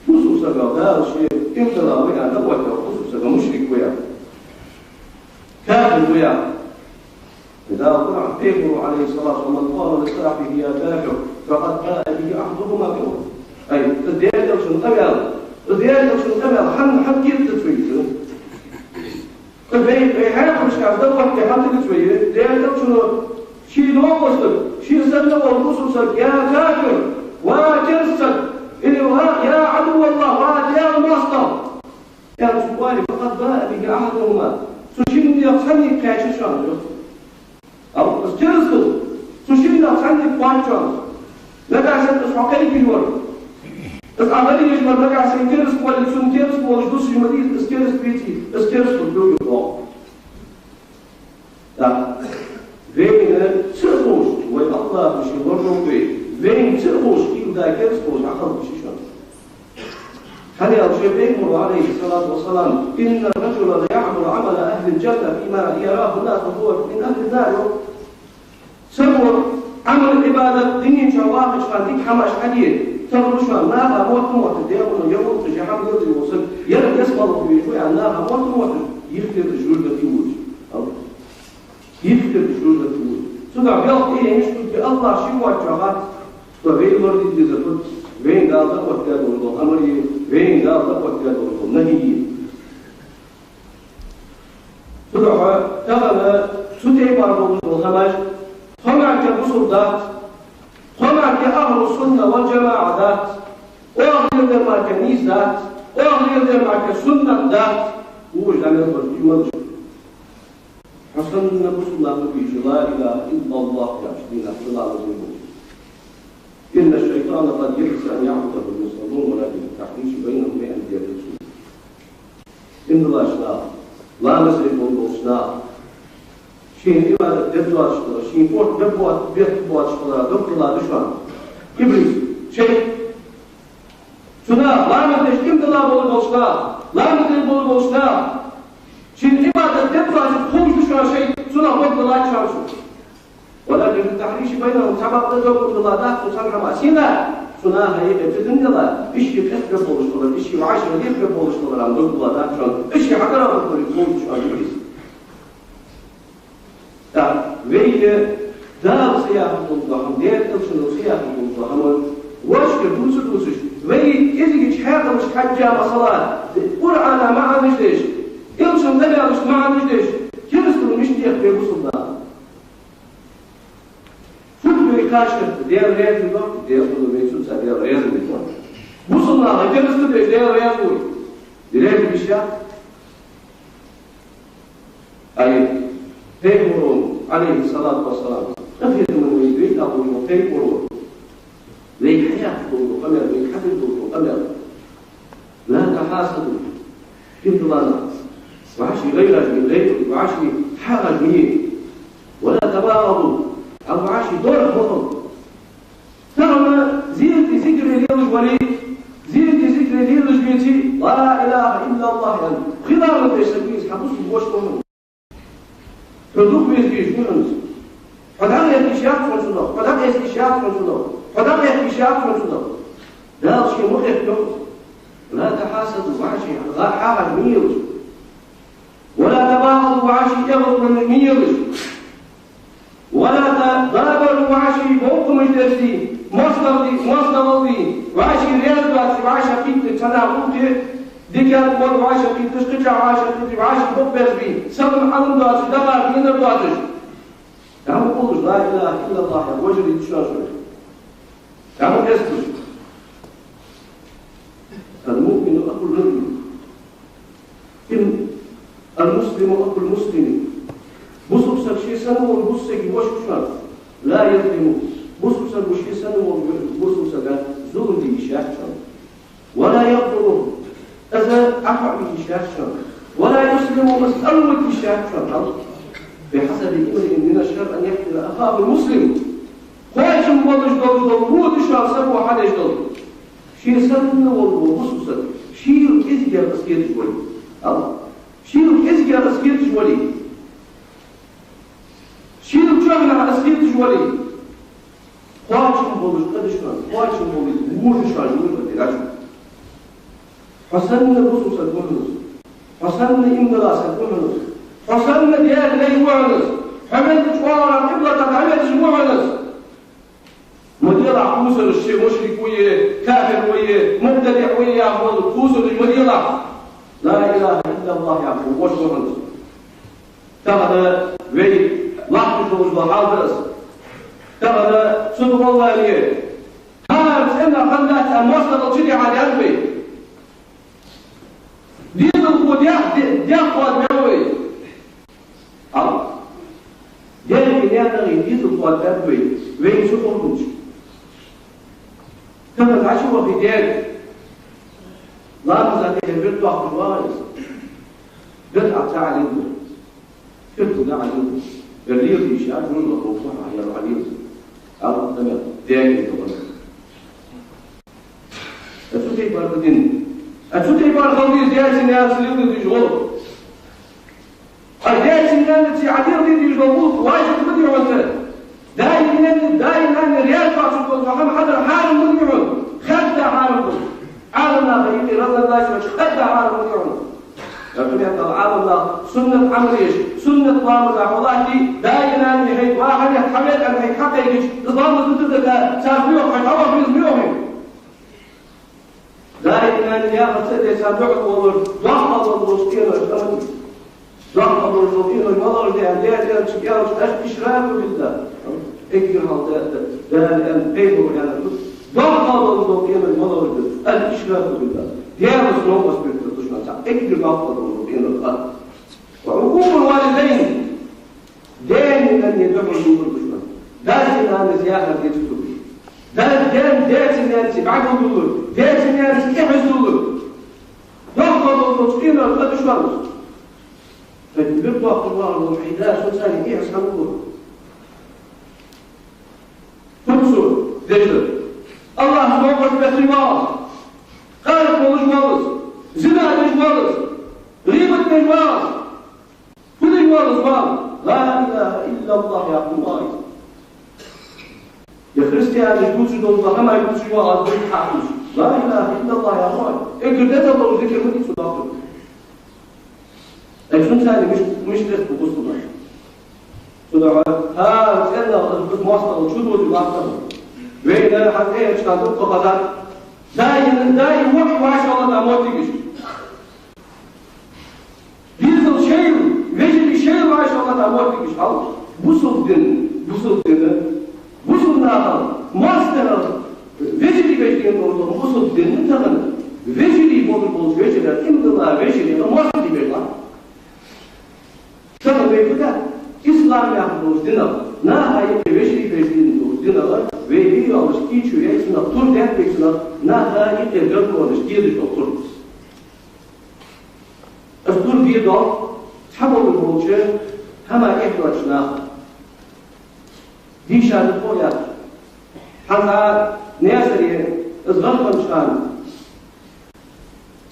Бусалба сага Дала ший иман дилла ва аьнна, вай бусалба саг мушрик ва аьнна, кафир ва аьнна. Дала Къуръан, пайхамаро, عليه الصلاة والسلام: «من قال لصاحبه يا كافر فقد باء به أحدهما بكفره». Ай, из Даьла Элчан къамаьл, из Даьла Элчан къамаьл хӀана, хӀана кхетац вайна? Из вай, вай хьехамашка дӀавахийта хӀана дагац вай? Даьла Элчано ший догӀа саг, ший санна вола бусалба саг: «يا كافر», ва керста саг, или ва: «يا عدو الله», ва Даьла моастагӀа. Аьлча цо оале: «فقد باء به أحدهما». Цу шиннех цхьаннега кхаьчар шоана, йоах. Ау, из керста ва, цу шиннех цхьаннега кхоач шоана. Нагахьа санна из хьо кхайкаш вар, из Ӏа гӀалгӀай вар, нагахьа санна керста вале, цунна керста волаш дусаш ма дий, из керста веце, из керста хургва, йоах. ТӀаккха вайна ца ховш, вай АллахӀа ший лорадолда вай, вайна ца ховш, кхы а керста волаш хьакхалхаш шоана. ХӀана аьлча шоай Пайхамара, Ӏалайхи ссалату вассалам: «إن الرجل ليعمل عمل أهل الجنة فيما يراه الناس وهو من أهل النار». Саго Ӏамал-Ӏибадат дунен чу вахача хана дика хӀамаш хьаде, тарлу шоана наха мотт-мотташ, дегӀуна я улкъаш, я хӀама лелаш вола саг, ер деза хӀама хургва аьнна наха мотт-мотташ, йихтера жожагӀате вувцаш. Йихтера жожагӀате вувцаш. Цудухьа белха тӀехьенаш хургба АллахӀ ший воацачоа хац. Со вай лорадийтар деза хӀама, вайна Дала дӀаоттадаь дола хӀамари, вайна Дала дӀаоттадаь дола нахьи. Цудухьа тахан цу тайпара бола хӀамаш тхо мара бусалба дац, тхо мара ахӀлу сунна вал джамаӀа дац, оаха леладер мара нийса дац, оаха леладер мара суннат дац, уж дӀа мел бараш дий, малаш. Хьо санна бусалба нах хургйолаш, لا إله إلا الله яхаш, дийнахьа ламаз деш. إن الشيطان قد يئس أن يعبده المصلون ولكن التحريش بينهم بأندية السوء. Иман диллача наха, ламаз деш бола болча наха, шийна Ӏибадат дергдоацаш хилар, шийна къорта бергбоац-, бергбоацаш хилара дог дилла да шоана иблис, шайтӀа. Цу наха, ламаз деш, иман дилла бола болча наха, ламаз деш бола болча наха, шийна Ӏибадат дергдоацаш ховш да шоана шайтӀа, цунах дог диллад шоана шо. ولكن التحريش بينهم, цхьабакъда дог дилла дац цу цхьан хӀаман. Сина, цу наха юкъе ца диннила, ишший къехкаб болаш хилар, ишший вӀаший лехкаб болаш хилара дог дилла дац шоана, ишший хьакъара хургболаш хилар иблис. ТӀаккха вайга Дала ца яхар дола хӀама, Даьла Элчано ца яхар дола хӀама, вӀашка дувца-дувцаш, вай кӀезигача хьаькъалашка хьежжа, масала, Къуръана маӀанаш деш, Элчан къамаьлашта маӀанаш деш, керастал мишта дех вай бусалба наха? Фуд вай кхачарта Даьла раьза ма дий, Даьла хьона вай цунца Даьла раьза ма вий. Бусалба наха керастал деш Даьла раьза вий? Раьза вий ше? Ай, Пайхамара, Ӏалайхи ссалату вассалам, къахетаман вай вайтӀа вуйла Пайхамара, вайга хьаяхаш дола къамаьл, вайга хьадеш дола къамаьл. لا تحاسدوا. Иман диллача наха, вӀаший гӀайраш ма е, гӀайраш, вӀаший хьагӀаш ма е. ولا تباغضوا. Амма вӀаший дорах ма хила. Тахан зерате зикар лелаш вале, зерате зикар лелаш веце, لا إله إلا الله аьнна, хила ма деш саг веце, хьа бусалба воша ва хьона. Хьо дукха веза везаш ва хьона из. Хьо дӀакъаьста йиш яц хьона цунах, хьо дӀакъаьста йиш яц хьона цунах, хьо дӀакъаьста йиш яц хьона цунах. Дала шийна ма къехкайий. لا تحاسدوا, вӀаший хьагӀаш ма елаш. ولا تباغضوا, вӀаший эгӀазлонаш ма елаш. ولا تدابروا, вӀаший бокъонаш дерзаде, моастагӀалде, моастагӀалде, вӀаший раьза доацаш, вӀаший кхеташ, цхьан наха гӀулакхе дикагӀа вар вӀаший кхеташ, кхычахьа вӀаший кхеташ, вӀаший бокъо берзабе, салам-Ӏалам доацаш, дагӀа динар доацаш. ДӀа ма къуллаш, لا إله إلا الله яхаш, вожарий, душаш. ДӀа ма къесталаш. المؤمن أخو المؤمن. Им, المسلم أخو المسلم. Бусалба саг ше санна вола бусалба сага воша ва шоана. لا يظلمه. Бусалба саг ше санна волча бусалба сага зулам де йиш яц шоана. ولا يقدره. Из Ӏохоаве йиш яц шоана. ولا يسلمه. Из алаве йиш яц шоана. بحسب امرئ من الشر أن يحقر أخاه المسلم. Кхоачам болаш долаш дола во да шоана саго хьадеш дола. Ше санна вола бусалба саг шийла кӀезигагӀа из хеташ вале. Аллахӏ. Шийла кӀезигагӀа из хеташ вале. Шийла чухьнахьа из хеташ вале. Кхоачам болаш къа да шоана, кхоачам болаш во да шоана, жура тӀа дираж. Хьо санна бусалба саг ва хьона из. Хьо санна иман дола саг ва хьона из. Хьо санна Даьла лай ва хьона из. Хьо мел чӀоагӀа къиблата дӀавеш ва хьона из. Ма делахь кхувсараш, ше мушрик ва е, кафир ва е, мубтадиӀ ва е яхаш, кхувсараш ма делахь. لا إله إلا الله яхаш, воша ва хьона из. Тахан вай латташ долаш дола хьал да из. Тахан цун гӀолла е, хӀара цӀена ханна лаьца моастагӀал чу дихьа даьд вай. Дезалхо дехьа, де-, дехьа хоадабаьб вай. Ала. Деррига наьнагӀий дезалхо хоадабаьб вай, вайна цу хӀаман чу. Тахан Ӏочу вахе дерг, ламаза тӀехьа бер тохкаш вагӀа из. Бер Ӏа ца Ӏалилла. Фиртуга Ӏалилла. Бер лела йиш яц, муьлхха хӀама хьаяр Ӏалилла. Ала, тамам, дерг из вагӀа. Цу тайпара дин. А цу тайпара хила деза даьца-наьнаца леладе дезаш дола гӀулакх. А даьца-наьнаца Ӏа леладе дезаш дола гӀулакх важиб ма дий хьона. Даь-наьна, даь-наьна раьза хиларца дола хӀама хьадар хьарам ма дий хьона. Хадда хьарам да. Ӏаламнаха юкъе разногласие йолча хадда хьарам ма дий хьона. Например, Ӏаламнаха суннат Ӏамал еш, суннат ламаза хьо латтий, даь-наьна хьайга ваха хьавел аьнна хьайга хьакхайкача, из ламаз дутаргда, цар муьйхьа хьо хьаваха веза муьйхьа. Даь-наьна яхар ца де, царна духьал волаш, доккха долаш дола къинош тӀа ма де. Доккха долаш дола къинош малагӀаш да аьнна, Даьла Элчано аьлча, الإشراك بالله. Эггара хьалха да, Дала аьннад, пайхамара аьннад. Доккха долаш дола къинош малагӀаш да? الإشراك بالله. Даьлаца новкъост беттар да шоана. Эггара доккха долаш дола къинош да. وعقوق الوالدين. Даьна-наьна духьал дувлар да шоана. Даьца-наьнаца яхар дицдувлар. Да-, даь-, даьца-наьнаца бӀаргадувлар. Даьца-наьнаца эхьазувлар. Доккха долаш дола къинош да шоана. Хьай дукха доккха вахар ва хьай да, сона царна эхьа хьавувлар. Фу да цо деш дар? АллахӀаца новкъост бетташ вале, къаракъ волаш вале, зина деш вале, гӀийбат деш вале, фу деш вале, ва لا إله إلا الله яхаш вале. Е христианаш дувцаш дола хӀама дувцаш вале, аз дувцаш хьахьуш. لا إله إلا الله яхаш вале. Эггара дезагӀа дола зикар ма дий цо доахар. Ай, цунца миш-, мишта деш ба бусалба нах? Цудухьа, хӀара цӀенах аз бу моастагӀал чу доза латтар. Вайна хьатӀаэцача дукха хазар. Даим, даим ваӀ вӀашагӀлата моттигаш. Дезал шоайла, вежарий шоайла вӀашагӀлата моттигаш. Хьал, бусалба дин, бусалба дин. Бусалба наха, моастагӀал, вежарий беш дин болаш дола бусалба дин тахан. Вежарий болаш болча вежарий, имдала вежарий, моастагӀий беш латт. Тахан вай фу да? Ислам яхаш долча динах, наха юкъе вежарий беш дин долча динах, вай ве йолаш кийчо яй цунах, тур даьд вай цунах, наха юкъе гаргалонаш дедаш дола тур. Аз тур дедоал, цхьаболаш болча, хӀама эхь доацача наха. Дийша да тхо яхаш. ХӀанз Наьсаре аз гӀалгӀанча хана.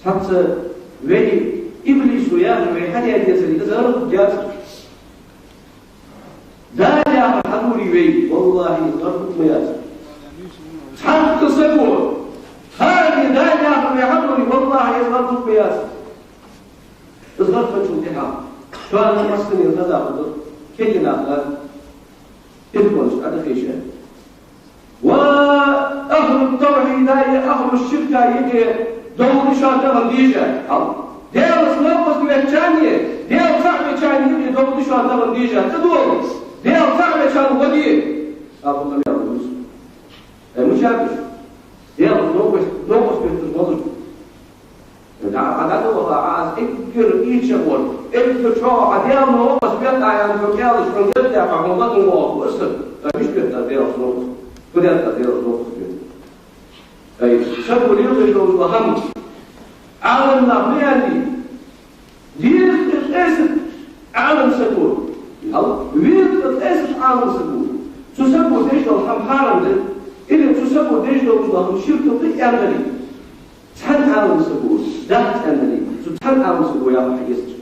Цхьацца вай иблисо яхар вай хьадаь дезар, из гӀаргӀуг яцар. Дала яхар хьадувлий вай, валлахӀи, из гӀаргӀуг ма яцар. Цхьаккха саго, хӀара Дала яхар вай хьадувлий, валлахӀи, из гӀаргӀуг ма яцар. Из гӀаргӀанчул тӀехьа. Шоана массане хаза хургда, кегий нах телефонашка Ӏодехийша. Ва أهل التوحيد а, أهل الشرك а юкъе довла шоана тахан дийша. Хьал. Даьлаца новкъост бечарна, Даьла цаӀ бечарна юкъе довла шоана тахан дийша. ТӀадола. Даьла цаӀ бечарна гӀо де. Абу Амял Муса. Ай, мичаб уж? Даьлаца новкъост, новкъост бетташ болаш. Да, а да, да, а, а, эггара ийча гӀор, эггара чӀоагӀа Ӏа Даьла новкъост бетта аьнна хьога аьлча, хьона деррига хьона лакха воагӀа аса, а мишта бетта Даьлаца новкъост? Фу даьд Даьлаца новкъост бетта? Ай, саго леладеш дола хӀама. Ӏаламнаха ма аьннадий. Везткъа къеста Ӏалам саго. Хьал, везткъа къеста Ӏалам саго. Цу саго деш дола хӀама хьарам да, или цу саго деш дола хӀама ширк да аьннадарий. Цхьан Ӏалам саго, дац аьннадарий, цу цхьан Ӏалам саго яхар хьаэцача.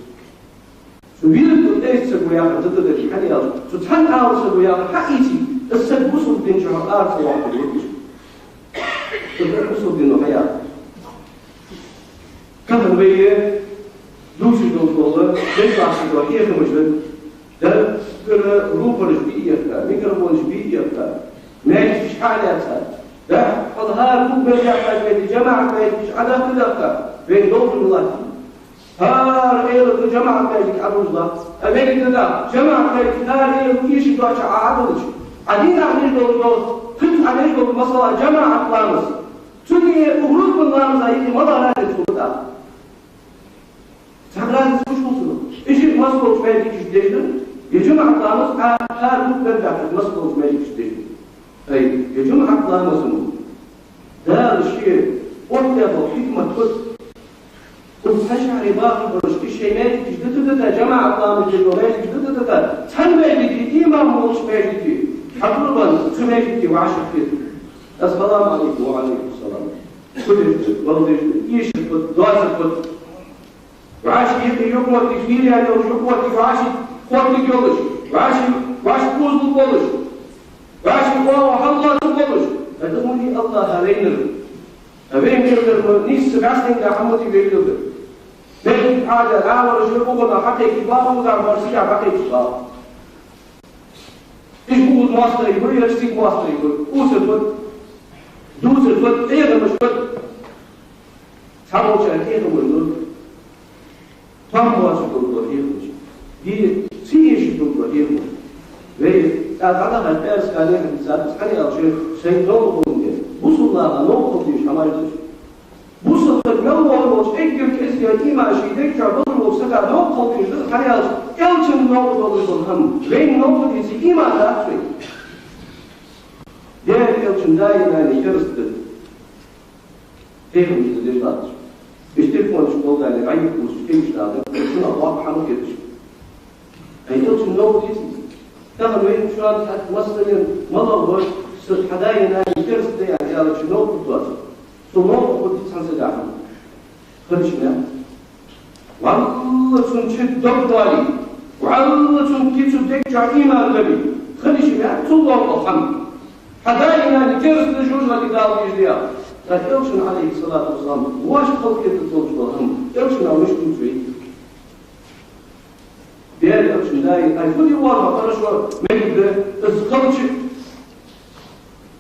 Цу везткъа къеста саго яхар датадарий, хӀана аьлча, цу цхьан Ӏалам саго яхар хьаийцача, из саг бусалба дина чу хьо ара ца воаккхаргва. Из саг бусалба дино хьаяхар. Тахан вай дувцаш дола, деш латташ дола хьехамаш да, даггара рупораш бе а йоаккха, микрофонаш бе а йоаккха, маьждигаш хьа а лаьца, дахьа хьал хӀара куг мел баьхкача метте жамаӀат маьждигаш Ӏодахка а дахка, вайна довзар латтий. ХӀара Ӏаьлас жамаӀат маьждиг Ӏодувзаш латт. А мегаргда, жамаӀат маьждиг хӀара Ӏаьлас эшаш доацаш Ӏа Ӏодиллача, Ӏа дийнахьа деш дола, кхы а Ӏа деш дола, масала, жамаӀат ламаз. Цунна укх рузбан ламаза юкъе малагӀа разница хургда? Цхьа разница хургволаш хул цунах. Уж массадолча маьждигашка деш да, е жамаӀат ламаз, а, хӀара куг мел баьхкача массадолча маьждигашка деш да. Ай, е жамаӀат ламаз мо. Дала ший оттадаь хьикмат хургда. Укх цхьан шахьаре бахаш болаш, уж шоай маьждигаш дитаргда, жамаӀат ламаз деш дола маьждигаш дитаргда, цхьан маьждиге, имам волча маьждиге, хьа къурбан цу маьждиге вӀашагӀкхетаргда. Ассаламу Ӏалайкум. Ва Ӏалайкум салам. Фу деш да, вала деш да. эшар фуд, доазар фуд. ВӀаши юкъе юкъмоттиг, фийренна йолаш юкъмоттиг, вӀаши хоттиг йолаш, вӀаши, вӀаши кхозлуш болаш, вӀаши оагӀув хьаллоацаш болаш. ХӀаьта из ма дий АллахӀа вайнар. Ткъа вайна леладер ма нийсса бӀаьстенга хӀама ма дий вайна леладер. Вай хьада гӀалараш юкъе укхунах хьакхайкаб, укхар бар сигахьа хьакхайкаб. Иштта бувза моастагӀий ба, иштта цига моастагӀий ба, кхувсар фуд, дувцар фуд, хьехамаш фуд. Цхьаболчар хьехамаш ду, товш боацаш дола хьехамаш, е ца эшаш дола хьехамаш. Вай, тӀа дӀадахача пӀаьраска лехьанца, хӀана аьлча, шоай новкъа хул деза. Бусалба наха новкъа хила дезаш хӀамаш да уж. Бусалба саг мел вола волча, эггара кӀезига иман ший дег чу долаш волча сага новкъа хила дезаш да, хӀана аьлча, Элчан новкъа долаш дола хӀама вайна новкъа хила дезаш иман дац вайна. Даьла Элчан даь-наьна керста да. Хьехамаш да деш латташ. Уж телефонаш болдале, гӀайбат бувцаш, кегийча наха, шуна воккха хӀама хеташ. Ай, Элчан новкъа деций? Тахан вайна шоана хьатӀа массанена малагӀа ва, са хьа даь-наьна керста да аьнна, аьлча новкъа доацар. Цу новкъа хургдий цхьан сага хӀама? Хилча ма, валлахӀи, цун чу дог доале, валлахӀи, цун кицу дег чу иман дале, хилча ма, цул лоӀам хӀама. Хьа даь-наьна керста да, жожагӀате Дала везаш да. ТӀаккха Элчан, Ӏалайхи ссалату вассалам, вӀаши халкъе тӀа долаш дола хӀама Элчан мишта дувц вай? Даьла Элчан даь, ай, фу де воалл хьо, хорошо, мегаргда, из хилча,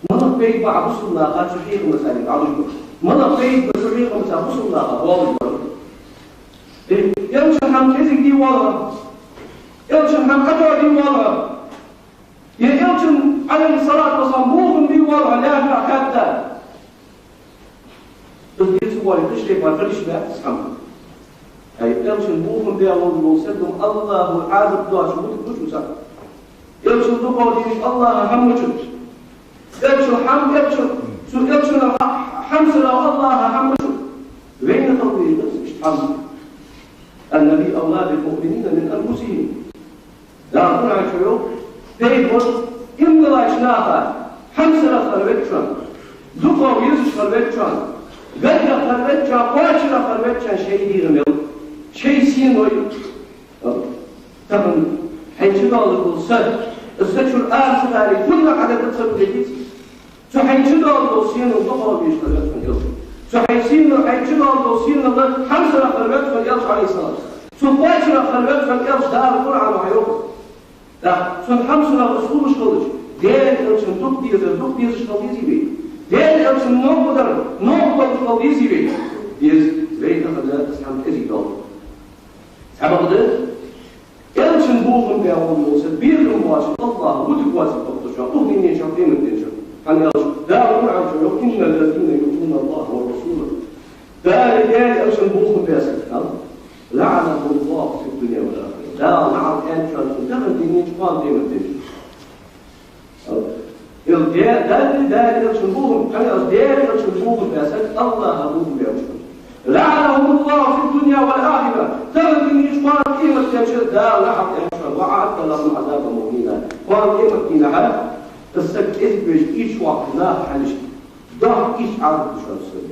малагӀа пайда ба Ӏа бусалба наха цу хьехамаца дӀалуш бар? МалагӀа пайда ба цу хьехамаца бусалба наха болаш бар? Э, Элчан хӀама кӀезига де воалл хьо? Элчан хӀама ӀотӀадоаладе воалл хьо? Е Элчан, Ӏалайхи ссалату вассалам, бохам бе воалл хьо лаьрхӀа хатта? Из де ца воале, кхыча тайпара хила йиш яц из хӀама. Ай, Элчан бохам бе волаш вола саг АллахӀа Ӏазап доацаш вутаргвац цо. Элчан дукхагӀа дезаш АллахӀа хӀама мичад. Элчан хӀама, Элчан, цу Элчан хӀа-, хьамсара АллахӀа хӀама мичад. Вайна хила дезаш да иштта хӀама. النبي أولى بالمؤمنين من أنفسهم. Дала Къуръан чу йоах: пайхамар иман долча наха хьамсарах хила везачоа, дукхагӀа везаш хила везачоа, гаргагӀа хила везачоа, кхоачарагӀа хила везачоа шоай дегӀа мел, шоай синой. Тахан хьайна чу доаллаш дола са, са чура ара ца дале, хӀанз хьа дегӀ ца хургдий? Цу хьайна чу доаллаш дола сино дукхагӀа везаш хила веза хьона Элча. Цу хьай сино, хьайна чу доаллаш дола сино хьамсарах хила веза хьона Элча, Ӏалайхи ссалам. Цу кхоачарах хила веза хьона Элча, Дала Къуръано йоах. ТӀаккха цун хьамсарах из хулаш хилча, Даьла Элчан дукха дезар дукха дезаш хила дезий вай? Даьла Элчан новкъа дар новкъа долаш хила дезий вай? Деза. Вай тахан из хӀама кӀезига доал. Цхьабакъда, Элчан бохам бе волаш вола саг бекхам боацаш, АллахӀа вутаргвоацилга тохкаш, укх дунен чу, къематден чу. ХӀана аьлча Дала Къуръан чу йоах: إن الذين يؤذون الله ورسوله. Дала, Даьла Элчан бохам бе саг, хьал, لعنهم الله في الدنيا والآخرة. Дала наӀалт аьннад царна тахан дунен чу, кхоана къематден чу. Эл Даьла, Даьла, Даьла Элчан бохам, хӀана аьлча Даьла Элчан бохам бе саг АллахӀа бохам бе волаш ва. لعنهم الله في الدنيا والآخرة. Тахан дунен чу, кхоана къематден чу Дала наӀалт аьннад царна. وأعد لهم عذابا مهينا. Кхоана къематдийнахьа из саг кӀезига веш ийрча воккхача наха хьалхашка доккха ийрча Ӏазап да шоана из сага.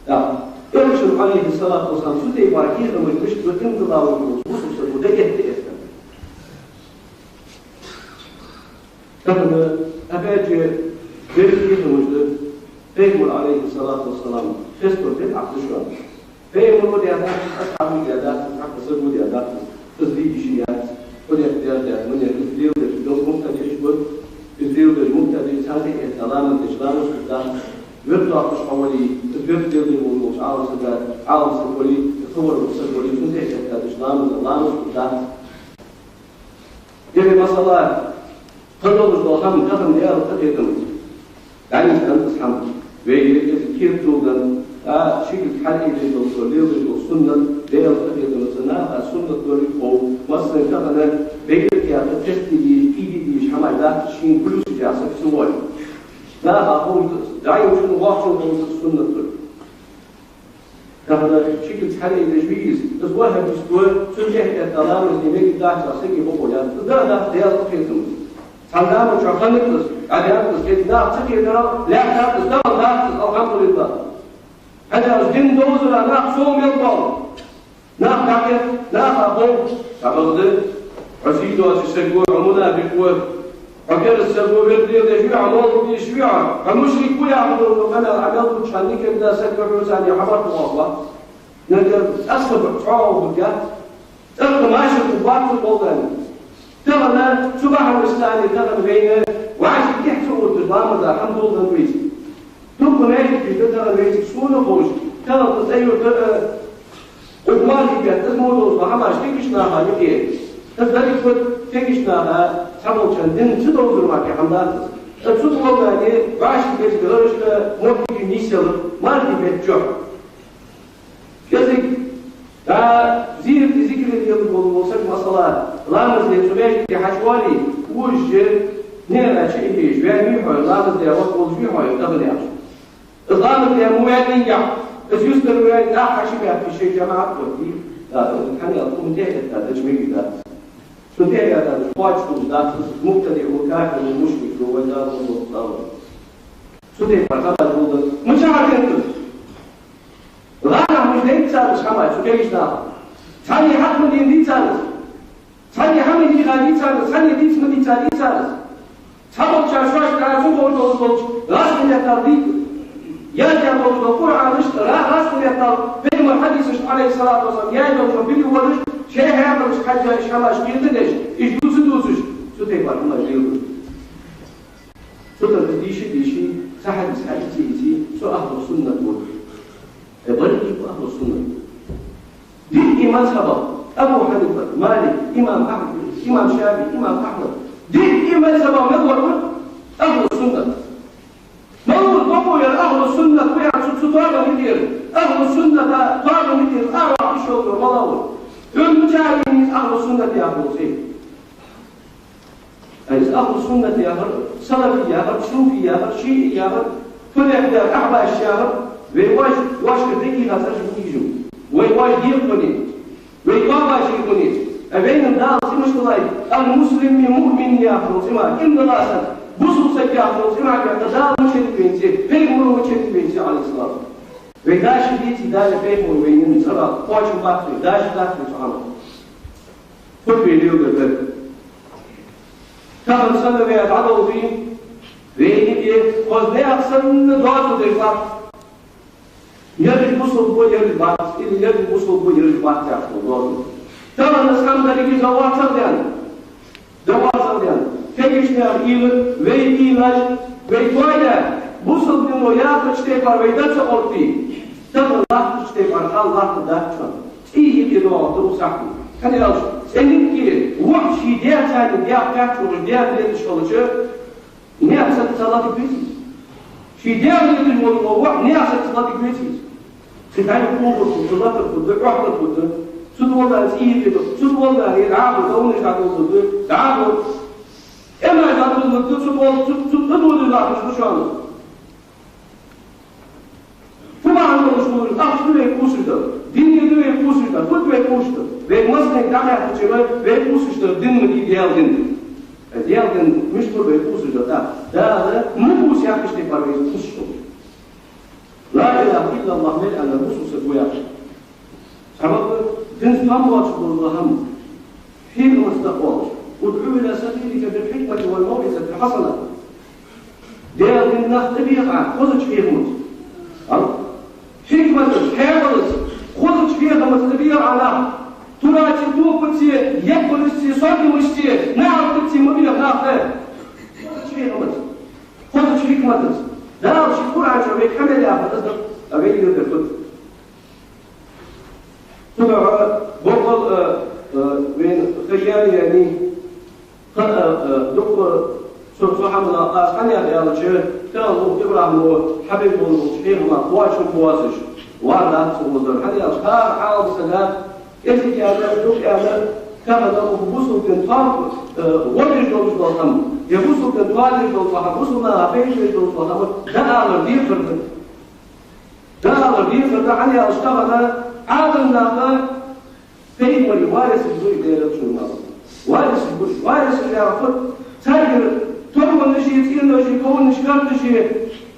ТӀаккха Элчан, Ӏалайхи ссалату вассалам, цу тайпара хьехамаш мишта ба иман долаш волча бусалба саго дӀаэтта, этта. Тахан, опять же, деррига хӀамаш да, пайхамар, Ӏалайхи ссалату вассалам, хестор дӀа а хьош. Пайхамар ва даьдац, асхьабаш даьдац, хьакъ саг ва даьдац, из дийша яц, хӀанз даьр даьд, манер из леладеш, дол муфтадеш ба, из леладеш муфтадеш, цхьан тӀехьа этта ламаз деш, ламаз хургдац, вирд доаккхаш хьо вале, из вирд леладеш волаш волча Ӏалам сага, Ӏалам саг вале, хабар саг вале, цун тӀехьа этта деш ламаз, ламаз хургдац. Е, масала, кхы долаш дола хӀама, тахан Даьла къахетамца дӀанийсденнад из хӀама. Вай ер кӀезига кхета долаш да, а, ши кулг хьалъайдеш дола, со леладеш дола суннат, Даьла къахетамца наха суннат долга хов, массане тахан бегӀа кхета, тестиги, кӀийги деш хӀама дац, шийна плюс яхар саг ца воале. Наха ховш да из, дӀайолчунна, воккхачунна ховш да из суннат долга. Тахан ши кулг хьалъайдеш вий из, из ваххабист ва, цун тӀехьа этта ламаз де мегаргдац яхар сага бокъо яц. Из да, да, Даьла къахетамца. Цхьан заман чухь хиннад из, Ӏа даьннад из, кхы наха ца кхетарах лаьттад из, тахан дац из, алхьамдулиллахӀ. ХӀана аьлча дин довзара нах сов мел боал. Нах дӀакхет, наха бов. Цхьабакъда, хьо сий доацаш саг ва, хьо мунапикъ ва, хьо кераста саг ва, вирд леладеш вий хьо, молла деш вий хьо, хьо мушрик ва яхаш дола къамаьл Ӏа мел дувцача хана никогда саг ва хьо царна хабар тӀа оалаш вац. Нагахь цӀаьхха чӀоагӀа хургьяц. ТӀаккха машар кху бац цу болдан. Тахан цу бахьанашца тахан вайна вӀаши тӀехьа ца отташ ламаза хӀама долдан вайца. Дукха маьждигаш да тахан вайцига сона ховш. Тахан кху цӀай-юрта, э, укх мархий бетта из мо долаш дола хӀамаш кегийча наха юкъе. Из деррига фуд, кегийча наха цхьаболчарна дин ца довзар мара хӀама дац из. Из цу болдане вӀаши деррига гӀарашка моттиг нийсъяьлар мархий бетта чухь. КӀезига, да, зийрат, зикар леладеш вола саг, масала, ламаз де цу маьждиге хьачувале, вожаш, наӀарга чу а хьежаш, ваьннавий хьо, ламаз де ваха волаш вий хьо, тахан яхаш. Из ламаз де ма ваьннавий яхаш, из юстара ваьнна, тӀаккха хьачубаьхкача шоай жамаӀат оттадий? Да, хӀана аьлча цунна тӀехьа этта дача мегаш дац. Цунна тӀехьа этта дача кхоачаш хулаш дац из, мубтадиӀ ва, кафир ва, мушрик ва, вай Дала ма веззара. Цу тайпара хӀамаш болаш да. Мичахьа хиннад из? ГӀанахь мишта дайнад цар из хӀама, цу кегийча наха? Цхьанне хьакъ ма дийцадий цар из? Цхьанне хӀама ма дийхадий цар из? Цхьанне дийца ма дийцадий цар из? Цхьаболчар шоашта цу ховш долаш долча гӀазкхий меттала дийца, яздаь долаш дола Къуръанашта, гӀа-, гӀазкхий меттала Пайхамара хьадисашта, Ӏалайхи ссалату вассалам, яь долаш дола биле водаш, шоай хьаькъалашка хьежжа уж хӀамаш кхетадеш, уж дувца дувцаш, цу тайпара хӀамаш леладу. Цудухьа дийша, дийша, цхьа хьадис хьаийца, ийца, со ахӀлу суннат ва. Э, баркал, ахӀлу суннат. Диъ мазхӀабах: Абу Хьанифа, Малик, имам Ахьмад, имам ШафиӀи, имам Ахьмад. Диъ мазхӀабах мел вар ва ахӀлу суннат. Мала ва бокъо яр ахӀлу суннат ва яхар цу, цу тоабан юкъера, ахӀлу сунната тоабан юкъера арахьа йиш йолаш вар мала ва? Хьона мичара еннай из ахӀлу суннат яхар цӀи? Ай, из ахӀлу суннат яхар, салафи яхар, суфи яхар, шиӀи яхар, фу дехьа да, ахьбаш яхар, вай воаш, воашкара дӀакхийхача цӀераш ма ийжа. Вай воаш декъа хиннай, вай тоабаш хиннай. Ай, вайна Дала цӀи мишта лай? Ал-муслим мин муъмин яхача цӀи мара, иман долаш саг, бусалба саг яхача цӀи мара, Дала мича еннай вайна цӀи, Пайхамара мича еннай вайна цӀи, Ӏалайхи ссалам. Вай даши деций, Дала, Пайхамара вайна цӀерах кхоачам бац вай, даши дац вай цу хӀамах. Фу вай леладер дар? Тахан санна вай дӀадовзе, вайна тӀа хоза наькъа санна доазув деш латт. Ераш бусалба ба, ераш бац, или ераш бусалба ба, ераш бац яхаш дола доазув. Тахан из хӀама деррига а довацар ден, довацар ден. Кегийча наьха уйла, вай уйлаш, вай тоаяь, бусалба дино яхача тайпара вай дац оттаде. Тахан латтача тайпара хьал латтаргдац шоана. ЦӀий юкъе доагӀаргда укх сахьте. ХӀана аьлча цӀенагӀа вокх ший даь царна даь кхаьча волаш, даь леташ хилча, наьха сага ца латаргвеций из? Ший даь леташ вола вокх наьха сага ца латаргвеций из? Цу тайпара кховар хургда, латар хургда, Ӏоттар хургда. Цу долдан цӀий юкъе, цу долдан дӀахо говнаш дӀадолалургда, дӀахо тӀемаш дӀадолалургда, цу дол-, цу, цу тӀадолалуш латташ да шоана. Фу бахьан долаш хул, ахча да вай кхувсаш дар, дуне да вай кхувсаш дар, фуд вай кхувсаш дар? Вай массанега дӀахаьттача, вай кхувсаш дар дин ма дий, Даьла дин. Даьла дин мишта хургда вай кхувсаш дар? ТӀаккха Дала ма кхувса яхача тайпара вай кхувсаш хул. Ла илахӀа иллаллахӀ мел аьнна, бусалба саг ва яхаш. Цхьабакъда, динца там боацаш дола хӀама, хьехамца тӀакхоачаш. ادع إلى سبيل ربك بالحكمة والموعظة الحسنة. Даьла дина нах тӀабеха Ӏа хозача хьехамца. Ал? Хьикматаца, хьаькъалца, хозача хьехамца тӀабеха Ӏа нах. Турацеи, топацеи, еппарашцеи, сордамашцеи, наӀаргашцеи ма беха нах тӀа. Хозача хьехамца, хозача хьикматаца. Дала ший Къуръан чу вайга хьа мел яхар из да, а вай леладер фуд? Цудухьа боккъал, э, э, вайна ха яьннай, ха, э, э, дукха цу, цу хӀаманах къа-, къаьнах аьлча, тахан укх ИбрахӀима хьабеш бола болча хьехамах кхоачам боацаш вар дац цу укхаза дар. ХӀана аьлча хӀара хьалха сага кӀезига аьнна, дукха аьнна, тахан укх бусалба дина тоам, э, гӀо деш долаш дола хӀама, е бусалба дина тоам деш долаш дола хӀама, бусалба наха пайда беш долаш дола хӀама дӀаалар дехар да. ДӀаалар дехар да, хӀана аьлча тахан Ӏаламнаха пайхамарий варисаш ба уж, Даьла элчан варисаш. Варисаш ба уж, варисаш яхар фуд? Царгара товнаши, цӀеноши, ковнаши, карташи,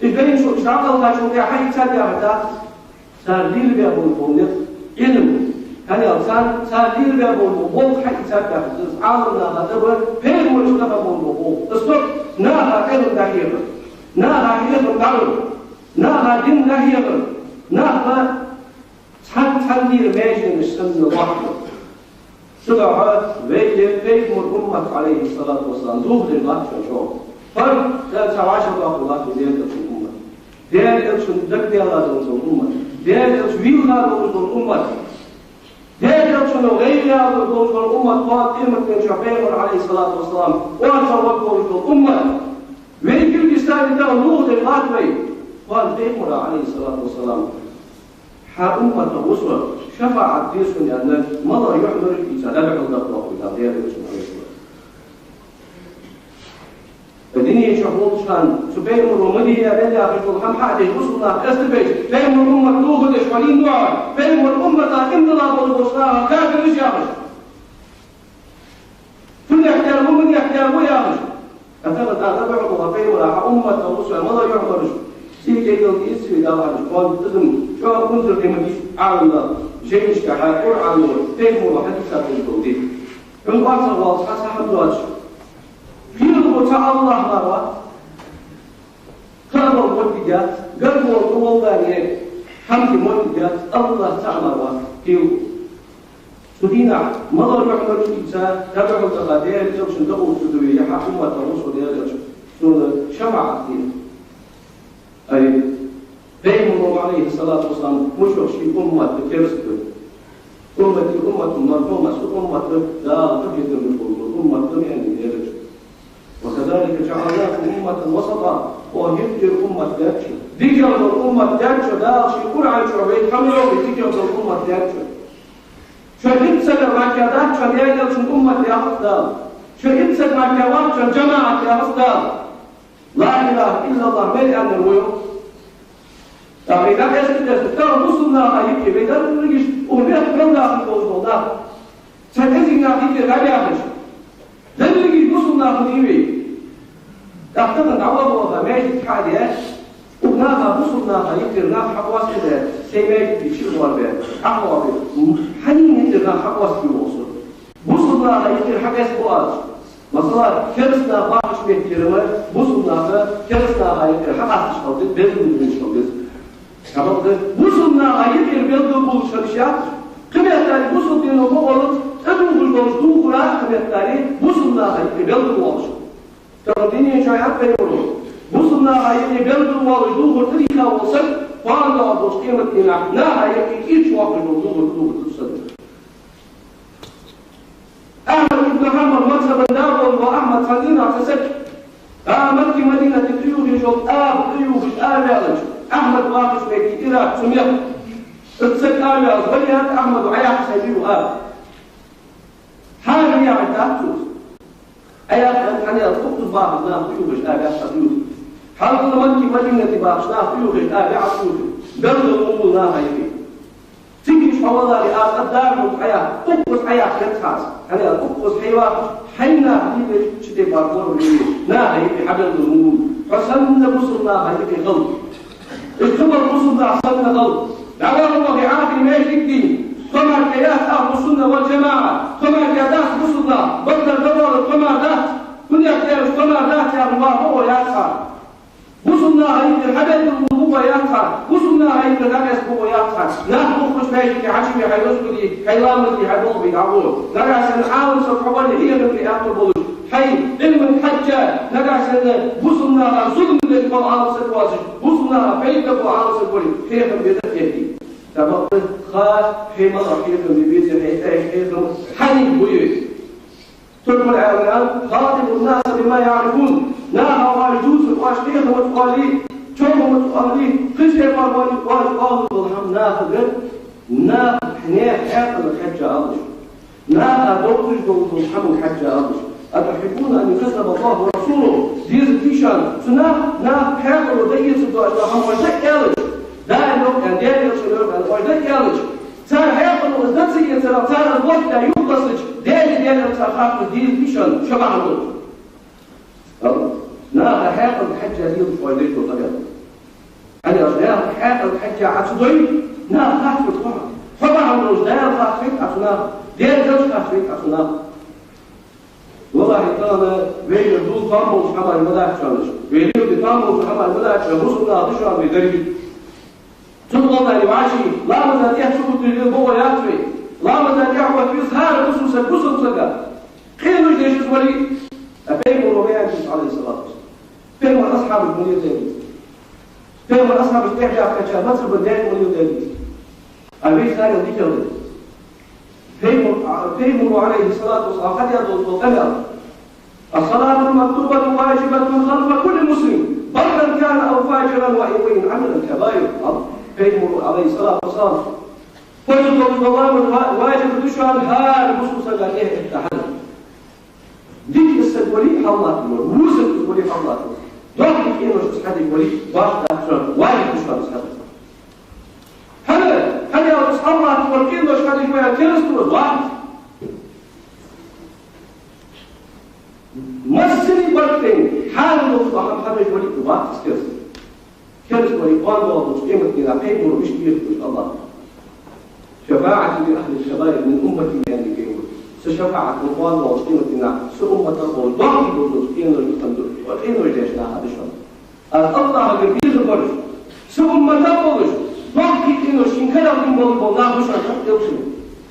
уж дайна шоаш дӀакхелхачул тӀехьагӀа хьаийцад яхар дац. Цар лелабаь бола болх, Ӏилма. ХӀана аьлча цар, цар лелабаь бола болх хьаийцад яхаш, из Ӏаламнаха тӀа ба, пайхамарашта тӀа ба бола болх. Из саг наха Ӏилма дӀахьехар, наха хьехам дӀалур, наха дин дӀахьехар, наха цхьан-цхьаннера маьженаш санна лоаттар. Цудухьа вай пайхамара уммат, Ӏалайхи ссалату вассалам, духьал латтача чӀоагӀа. ХӀара цхьа вӀашагӀдоаккхаш латт Даьла Элчан уммат. Даьла Элчан дагадоаллаш дола уммат. Даьла Элча вийлха долаш дола уммат. Даьла Элчанна гӀайгӀа долаш дола уммат, кхоана къематдийнахьа пайхамар, Ӏалайхи ссалату вассалам, орцагӀа варгволаш дола уммат. Вай Киргизстане тӀа духьал латт вай. Кхоана пайхамара, Ӏалайхи ссалату вассалам, хьа уммата гӀусла шафаӀат де сона аьнна, малагӀа юхь-мараш ийца дӀадахьалдаккха вахуй Даьла Элчан, Ӏалайхи ссалам. Дунен чу волча хана цу пайхамара ма дий аьнна яхаш дола хӀама хьадеш, бусалба нах къаьстабеш, пайхамара уммат дохадеш хьалийна ва, пайхамара уммата иман дилла болаш болча наха кафираш яхаш. Фу дехкар ва, ма дехкар ва яхаш. Ӏа тахан дӀа дӀабахьа пайхамара хьа уммата гӀусла малагӀа юхь-мараш. Цига кӀезига исси дагӀаш, кхоана иза чӀоагӀа унзара де ма дий Ӏаламнаха жайнашка хьа Къуръано, пайхамара хьадисашка долаш дола ди. Хьона орцагӀвала цхьа хӀама доацаш. ПхьегӀа цхьа АллахӀ мара вац. Кхы а бола моттиг яц, гаргало тӀа волга а, хӀама де моттиг яц, АллахӀ цаӀ мара вац, пхьегӀа. Цу дийнахьа малагӀа юхь-мараш ийца дӀадахьалдаккха Даьла Элчанна дӀаухаргда вай, я хьа уммата гӀусла Даьла Элча, сона шафаӀат де. Ай, пайхамара, Ӏалайхи ссалату вассалам, мишта ший уммат кераста. أمتي أمة مرحومة, са уммат Дала къахетам беш бола уммат да, аьннад Даьла Элчано. وكذلك جعلناكم أمة وسطا, оаха юкъера уммат даьд шо, дикагӀа дола уммат даьд шо, Дала ший Къуръан чу вайга хьа ма йоахий, дикагӀа дола уммат даьд шо. Шо итт сага мара дац шоана Даьла Элчан уммат яхац Дала. Шо итт сага мара вац шоана жамаӀат яхац Дала. لا إله إلا الله мел аьннар ва йоах. ТӀаккха вай дӀакъаьста-къаьста, тахан бусалба наха юкъе вай деррига а, укх мехка мел даха болаш бола нах, цхьа кӀезига нах юкъера дӀабаьхаш, деррига а бусалба нах ма дий вай. ТӀаккха тахан дӀаваха-ваха маьждиг хьа а даь, укх наха, бусалба наха юкъера нах хьакъоастаде, сай маьждига чу а гӀорбе, Ӏохьоахабе, хьанна юкъера нах хьакъоастабе воал со? Бусалба наха юкъера хьакъаьстабу аз. Масала, кераста нах бахача меттера ма, бусалба наха кераста наха юкъера хьакъасташ хила деза, белгалдеш хила деза. Хабалда, бусалба наха юкъера белгалбувлаш хила йиш яц. Кхыметтел бусалба дино ма гӀолац, тӀадувхаш долаш дувхар а кхыметтел бусалба наха юкъера белгалвоалаш. Тахан дунен чу яхар пайхамара, бусалба наха юкъера белгалвоалаш дувхар тӀадийха вола саг, кхоана доагӀаш долча къематдийнахьа наха юкъе кийчвоаккхаш дола дувхар тӀадувхаргда цу сага. Ахьмад ибн Хьанбала мазхӀаба да вола Ахьмад цхьан дийнахьа цхьа саг, а, Макка-Мадинате тӀаювхаш йола аба, тӀаювхаш араваьлча, Ахьмад вахача метте Ӏиракъ цу мехка, из саг араваьлча, ваьннад Ахьмада, Ӏояьккхай бийва аба. Хьа яхьийтад цо из. Ӏояьккхай, хӀана аьлча укхаза бахача наха тӀаювхаш араваьв, Ӏа тӀаювхар. Хьалха Макка-Мадинате бахача наха тӀаювхаш араваьв, Ӏа тӀаювхар. Белгала ма гӀолва наха юкъе. Цига иштта хьо валаре, аз къаддара хьога Ӏояьккхар, укхаза Ӏояьккхар цхьа аз. ХӀана аьлча укхаза хьо вахача, хьайна наха дийбеча, цу тайпара хӀама ма дий, наха юкъе хьа белгала ма гӀолва. Хьо санна бусалба наха юкъе хила. Иштта бусалба нах санна хила. ДӀаваха-ваха Ӏохайна маьждиг дий, тхо мара кхы яц ахӀлу сунна вал жамаӀа, тхо мара кхы дац бусалба нах, бакъдар дӀавоалар тхо мара дац, хӀана аьлча тхо мара дац яхаш ваха бокъо яц хьа. Бусалба наха юкъера хьабелгалбу бокъо яц хьа, бусалба наха юкъера дӀакъаьста бокъо яц хьа. Нах бухача маьждиге хьажа ве, хьай вазгуди, хьай ламазди, хьай болх бе дӀагӀо. Нагахьа санна Ӏалам саг хьо вале, хьехам бе аьттув болаш, хьай Ӏилман хьежжа, нагахьа санна бусалба наха зулам деш вола Ӏалам саг воацаш, бусалба наха пайда бола Ӏалам саг вале, хьехам бе дӀа а хетий. ТӀаккха ха хье малагӀа хьехам бе безе, хьай цӀи хьехам хьаниг буй. Турпал аьннад: خاطبوا الناس بما يعرفون. Наха оаш дувцар, оаш хьехамца оале, човхамца оале, кхыча тайпара оале, оаш оалаш дола хӀама нахага, наха, наьха хьаькъала хьежжа алалаш. Наха довзаш дола хӀаманга хьежжа алалаш. أتحبون أن يكذب الله ورسوله؟ Деза дий шоана, цу наха, наха хьаькъало дӀаэцаргдоацаш дола хӀама оаш дӀа а аьлча, Дала йоах аьнна, Даьла Элчано йоах аьнна, оаш дӀа а аьлча, цар хьаькъало из дӀа ца эцар, цар из лоаттадаь юхадассача, Даьлеи Даьла Элчанеи харцахьа деза дий шоана, шо бахьан долаш. Наха хьаькъала хьежжа лелаш оаш деш дола къамаьл. ХӀана аьлча наха хьаькъала хьежжа Ӏа ца дой, Наха харцвергва хьо. Хьо бахьан долаш Даьла харцвергва Ӏа цу наха. Даьла харцвергва Ӏа цу наха. ВаллахӀи, тахан вайна дул там болча хӀаман ма дац шоана. Вай леладе там болча хӀаман ма дац шоана, бусалба нах да шоана вай деррига. Цун гӀалгӀай вӀаши, ламаза тӀехьа ца отташ лела бокъо яц вай. Ламаза тӀехьа оттаве веза хӀара бусалба саг, бусалба сага. Къинош деш из вале, а пайхамара ма аьннадий, Ӏалайхи ссалату вассалам. Пайхамара асхьабаша ма леладаьдий из. Пайхамара асхьабашта тӀехьа баьхкача мацӀа ба даьд ма леладаьдий из. А вай царел дикагӀа да. Пайхамар-, а, пайхамара, Ӏалайхи ссалату вассалам, хьадаь дола къамаьл: «الصلاة المكتوبة واجبة خلف كل مسلم برا كان أو فاجرا وإن، وإن عمل الكبائر». Пайхамара, Ӏалайхи ссалату вассалам, фарз долаш дола ламаз ва-, важиб да шоана хӀара бусалба сага тӀехьа этта хӀама. Дика из саг вале а хьаллаттавар, во саг из вале а хьаллаттавар. Доккхий къинош из хьадеш вале а, башха дац шоана, важиб да шоана из хьадар. ХӀана, хӀана аьлча из хьаллаттавар, къинош хьадеш ва аьнна кераста ва из, вац. Массане барт тайна, хьарам долаш дола хӀама хьадеш вале а, вац из кераста. Кераста вале а, кхоана доагӀача къематдийнахьа пайхамара мишта дехаргда из АллахӀа: «شفاعتي لأهل الكبائر من أمتي», аьннад пайхамара. Са шафаӀат кхоана доагӀача къематдийнахьа са умматах болаш, доккхий долаш дола къинош, къинош деш наха да шоана. Аз АллахӀага безам бараш, са умматах болаш, доккхий къинош шийна карагӀденна болаш бола нах ба шоана, хьакъ делчун.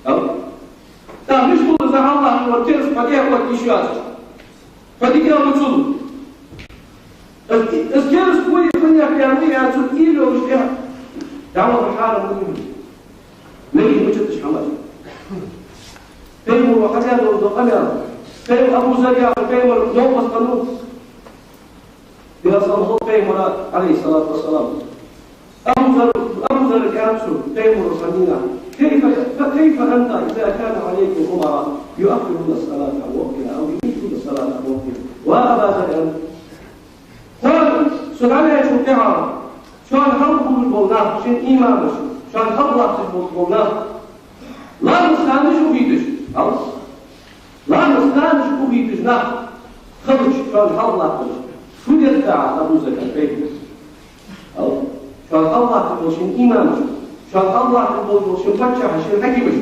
Ау? ТӀаккха мишта хул из, АллахӀа тӀара кераста хьо тӀехьа оттаде йиш йоацаш? Хьо дика а ма ца хул. Из, из кераста ва из, хӀана аьлча, цу тӀера йолаш тӀехьа дӀаваха хьарам ма вий. Мегий мичад уж хӀамаш. Пайхамара хьадаь дола къамаьл. Пайхам-, Абу Зарра яхар, пайхамара новкъост хиннав. Даьла салам хилда пайхамара, Ӏалайхи ссалату вассалам. Абу Зар-, Абу Зарра аьннад цунга, пайхамара хьадийна: «كيف، فكيف أنت إذا كان عليكم أمراء يؤخرون الصلاة عن وقتها أو يميتون الصلاة عن وقتها؟» Ва Аба Зар, аьннад, хьо, со дӀаваьчул тӀехьагӀа, шоана хьалха болаш бола нах, шун имамаш, шоана хьалха латташ болаш бола нах, ламаза ханаш ухийташ, ала? Ламаза ханаш ухийташ нах хилча, шоана хьалха латтараш, фу дергда Ӏа, Абу Зар, аьннад пайхамара? Ала? Шоана хьалха латташ бола шун имамаш, шоана хьалха латташ бола шун паччахьаш, шун хьакимаш,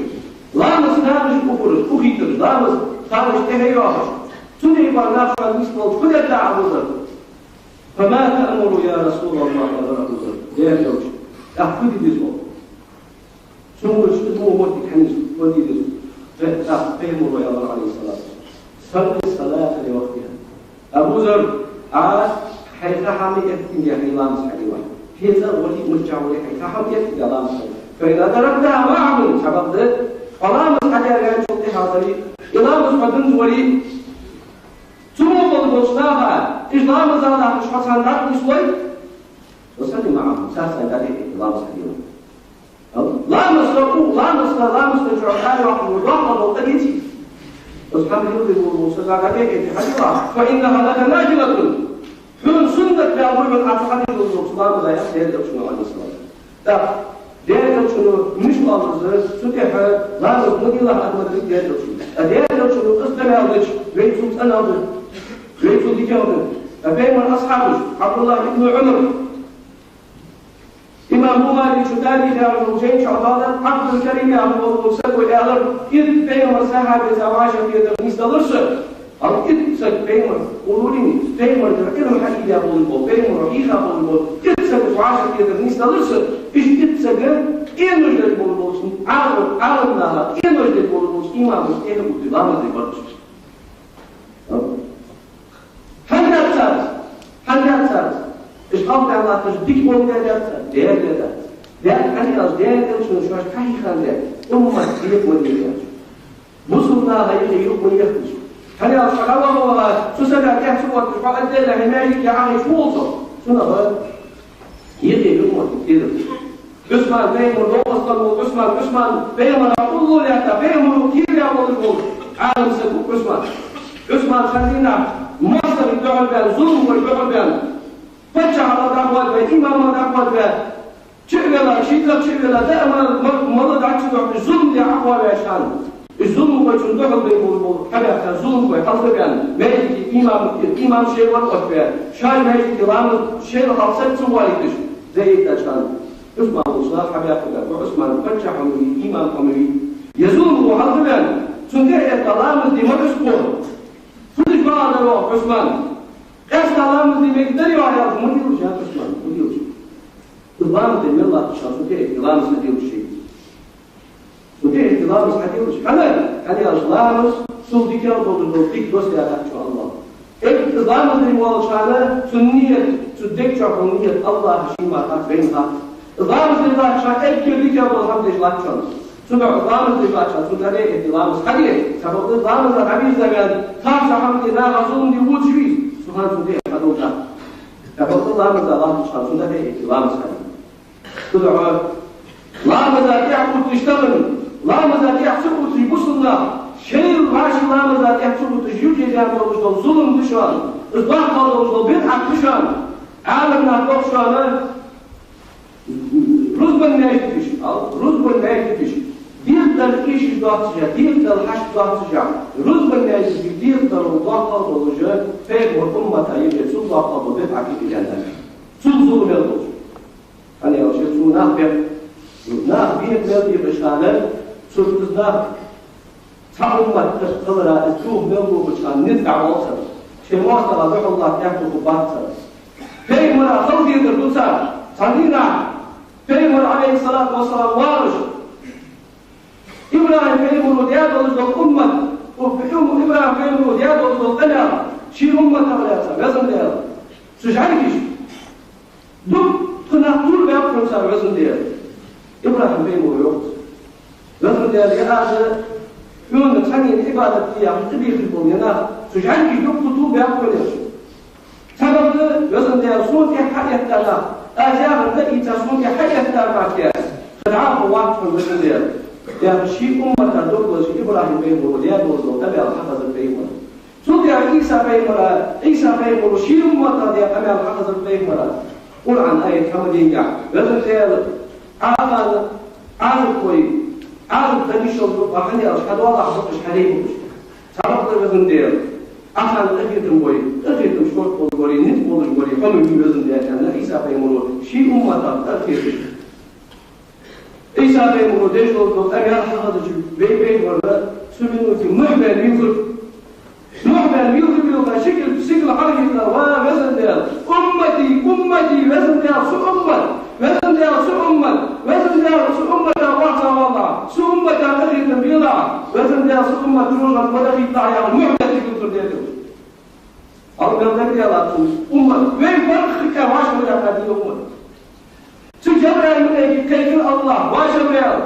ламаза ханаш ухараш, ухийтараш, ламаза ханаш тӀехьа йоахаш, цу тайпара нах шоана нийслуш хилча, фу дергда Ӏа, Абу Зар? «فما تأمر يا رسول الله؟» аьлар Абу Зара: «Даьла Элча, тӀаккха фу де деза оаха?» Цунга из мо моттиг хьанийсу, фу де деза? ТӀаккха пайхамара аьлар, Ӏалайхи ссалату вассалам: «صل الصلاة لوقتها». Абу Зар, Ӏа хьай ха хӀама эттача хьай ламаз хьаде ваха. ХӀанз а вале, миччахьа вале, хьай ха хӀама эттача ламаз хьаде. «فإن أدركتها فاعمل». Цхьабакъда, хьо ламаз хьадаь ваьнначул тӀехьагӀа, и ламаз хьо денна вале, цу мо болаш болча наха, уж ламаза латташ хьо царна дӀатӀанийслой, «وصل معهم», царца цхьана дӀатӀехьа ламаз хьаде. Ламаза, ламаза, ламаза чу хьо дӀавахача, доккха дола къа деций? Из хӀама леладеш вола саг дӀатӀехьа хьаде. «فإنها لك نافلة». Хьона суннат даьнна да хьона Ӏа цу хана деш дола ламаз, аьннад Даьла Элчано, Ӏалайхи ссалату вассалам. ТӀаккха Даьла Элчано мишта оалар из, цу тӀехьа ламаз ма делахь, аьннад Даьла Элчано. ТӀаккха Даьла Элчано из къамаьл дича, вай цул цӀенагӀа да, вай цул дикагӀа да. ТӀаккха пайхамара асхьабаш, Ӏабдуллахь ибн Ӏумар, имам Бухарийс тарих яхача жайна чу доаладаьд, Ӏабдул-Карим яхаш вола саг ва аьлар, итт пайхамара сахьабеца вӀашагӀтехар нийсделар са. Ала, итт саг пайхамара, уллув, пайхамарагара Ӏилма хьаийца болаш бола, пайхамара хьийха болаш бола итт саг вӀашагӀтехар нийсделар са, уж итт саг къинош деш болаш болча Ӏалам, Ӏалам наха, къинош деш болаш болча имамашта тӀехьа а оттаде ламаз де баргбац. ХӀана даьд цар из? ХӀана даьд цар из? Уж хьалха латташ дика болга даьд цар? Даьд, даьд. Даьд, хӀана аьлча Даьла Элчано шоашта хьахьийха даьд, уммат декъа ма де аьнна. Бусалба наха юкъе юкъ ма ехалаш. ХӀана аьлча хьо дӀаваха-ваха, цу сага тӀехьа ца отташ, хьо отдельно хьай маьждиге Ӏохайша хул со, цунах юкъе юкъ ма ехалаш. Ӏусман, пайхамара новкъост хинна вола Ӏусман, Ӏусман пайхамара уллув лаьтта, пайхамара кхера волаш вола Ӏалам саг ва Ӏусман. Ӏусман цхьан дийнахьа моастагӀий духьал баьнна, зуламхой духьал баьнна, паччахьа дӀакхоачаваь, имама дӀакхоачаваь, чу а вела, шийца чу а вела, даа мала, мала дӀа ца дохкаш, зулам де Ӏохайша хиннад. Уж зуламхой цунна духьал баьнна болаш бола, хьабаьхка зуламхой хьалха баьнна, маьждиге имам, имам шоайла вар оттаваь, шоай маьждиге ламаз шоайла хьалха саг ца воалийташ, даийтача хана. Ӏусман волча наха хьабаьккха дар, Ӏусман паччахь хӀама вий, имам хӀама вий. Е зулам хӀама хьалха ваьнна, цунна тӀехьа этта ламаз де ма Ӏусман. Фу деш ва аьнна йоах Ӏусман. Къаьстта ламаз де мегаш дарий, аьлча, ма делаш, аьннад Ӏусмана, ма делаш. Ламаз де мел латтача хана цунна тӀехьа этта ламаз ма делаш ший. Цунна тӀехьа этта ламаз хьаделаш. ХӀана? ХӀана аьлча ламаз цул дикагӀа долаш дола дика доссадаьд цо АллахӀа. Эггара ламаз де воаллача хана цун ният, цун дег чу хул ният АллахӀа ший мара хатта, вайна хатта. Ламаз де латтача хана эггара дикагӀа дола хӀама деш латт шоана. Цудухьа ламаз де латтача хана цунна тӀехьа этта ламаз хьаде. Цхьабакъда ламаза хьавийрза ваьнна, тхьовра хӀама де, наха зулам де вувцаш вий, цу хана цунна тӀехьа хьадолча. Цхьабакъда ламаза латтача хана цунна тӀехьа этта ламаз хьаде. Цудухьа ламаза тӀехьа увтташ тахан, ламаза тӀехьа ца увтташ бусалба нах, шоайла вӀаши ламаза тӀехьа ца увтташ, юхе даьнна долаш дола зулам да шоана, из доккхагӀа долаш дола бидӀат да шоана. Ӏаламнаха боху шоана, рузбан маьждигаш, ал, рузбан маьждигаш, дегӀадала эшаш доацаш а, дегӀадала хьашт доацаш а, рузбан маьждигаш дегӀадала доккхагӀа долаш а, пайхамара уммата юкъе цул доккхагӀа дола бидӀат юхе даьнна. Цул зулам мел долаш. ХӀана аьлча цу нах бе-, нах бе-, мел бехаш хилар, цу, цу нах цхьа уммат хилара, из чӀоагӀа мел бохача хана низ дӀаволл цар. Шоай моастагӀа духьал латта аьттув бац цар. Пайхамара халахетар ду цар. Цхьан дийнахьа пайхамар, Ӏалайхи ссалату вассалам, вагӀаш, ИбрахӀим пайхамаро даь долаш дола уммат, укх ИбрахӀим пайхамаро даь долаш дола къамаьл ший умматах лаьца, Везан Даьла, цу жӀаргашта дукха нах тур баьккхар цар, Везан Даьла. ИбрахӀим пайхамаро йоах: Везан Даьла, е аз Хьона цхьаннена Ӏибадат де яхаш тӀабехаш бола е нах, цу жӀаргашта дукха тур баьккхар аьнна. Цхьабакъда, Везан Даьла, сона тӀа хьаэтта нах, аз яхар тӀаийца сона тӀа хьаэтта нах, тхо дӀахо вац хьона, Везан Даьла, яхаш ший уммата дог лазаш ИбрахӀим пайхамаро даь долаш дола къамаьл хьахезар пайхамара. Цул тӀехьа Ӏийса пайхамара, Ӏийса пайхамаро ший уммата даь къамаьл хьахезар пайхамара. Къуръан аят хьа ма дийццара, Везан Даьла, Ӏа хьа Ӏазап хой, Ӏазап дан йиш йолаш ва, хӀана аьлча хьа доалахьа бакъаш хьале бакъаш. Цхьабакъда, Везан Даьла, Ӏа хьа къахетам бой, къахетам шортта болаш барий, низ болаш барий хӀама вий, Везан Даьла, аьнна Ӏийса пайхамаро ший умматах къахеташ. Ӏийса пайхамаро деш долаш дола къамаьл хьахезача, вай пайхамар цу минуте мухь баьнна вийлхар. Мухь баьнна вийлха-вийлха, сигала, сигала хьалхийтта: «Ва Везан Даьла, уммати, уммати, Везан Даьла, са уммат, Везан Даьла, са уммат, Везан Даьла, са уммата вац валлахь, са уммата къахетам белахь, Везан Даьла, са уммат чӀоагӀа ма дахийталахь», — яхаш, мухь баьнна вийлхар дедал. Хьал мел дагадоаллад цун уммат, вай бархӀ хикка вӀашагӀъяьккха дийна уммат. Цу Жабраил малайке кхайкар АллахӀа: «Ва Жабраил,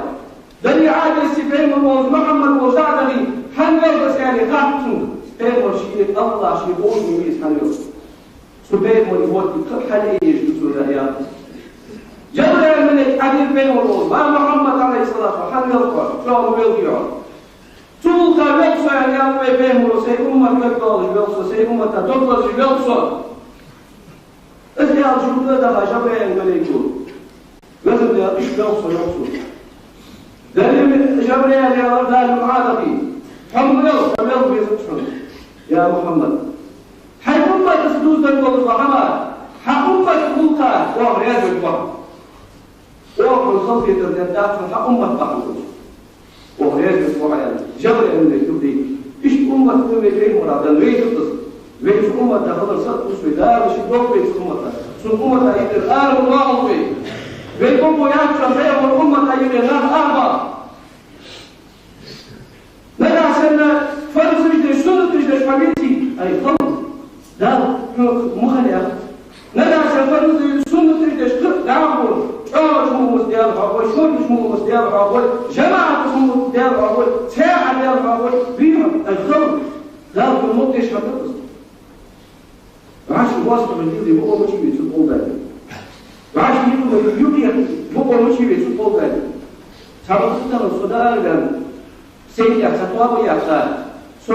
дали Ӏадесси пайхамар волча Мухьаммад волча дӀа а дахий, хьан велха ас?» — аьнна хаьттар цунга. Пайхамар ший АллахӀ ший къовсаме веза хьан велха. Цу пайхамара мотт кхы а хьалъайеш ду цо яхар. Жабраил малайке Ӏадийхар пайхамар волча: «Ва Мухьаммад, Ӏалайхи ссалату, хьан велха хьо, чӀоагӀа ма велхий хьо». «Цул хьалха велха со, — аьнна, — вай пайхамаро, — сай уммат кагдоалаш велха со, сай уммата дог лазаш велха со». Из аьлча, юха а даха Жабраил малайко: «Везан Даьла, иштта велха со, велха со». Далла, Жабраил, аьлар Дала, юха а дахий: «Хьо ма велха, хьо велха веза хьона, я Мухьаммад. Хьай умматаца дувзаденна долаш дола хӀама, хьа уммат гӀулакха оаха раьза вергва хьо. Оаха хьона халахетар дергдац хьона, хьа уммат бахьан долаш. Оаха раьза вергва хьо», — аьнна, Жабраил малайко дийхар. Иштта уммат да вай пайхамара дан, вай да из. Вай цу уммата хилар сакъ хул вай, Дала ший дог лой цу уммата. Цу уммата юкъера ара ма воагӀалва вай. Вай бокъо яц шоана пайхамара уммата юкъера нах арабаха. Нагахьа санна фарзаш деш, суннаташ деш хьо веце, ай, хала, Дала хьоьга ма хала яхац. Нагахьа санна фарзаш, суннаташ деш кхы а дӀахо, чӀоагӀача хӀаманца Даьла хьоахой, шортача хӀаманца Даьла хьоахой, жамаӀатаца хӀаманца Даьла хьоахой, цхьаькха Даьла хьоахой, вий хьо, ай, хала, Дала хьона мукъа деш хьо дац. ВӀаши моастагӀий лелае бокъо мича вий, цу тӀа гӀолла дале. ВӀаши юкъе, юкъе бокъо мича вий, цу тӀа гӀолла дале. Цхьабакъда тахан со дӀаараваьнна, сайна тӀа цхьа тоба яьккха, со,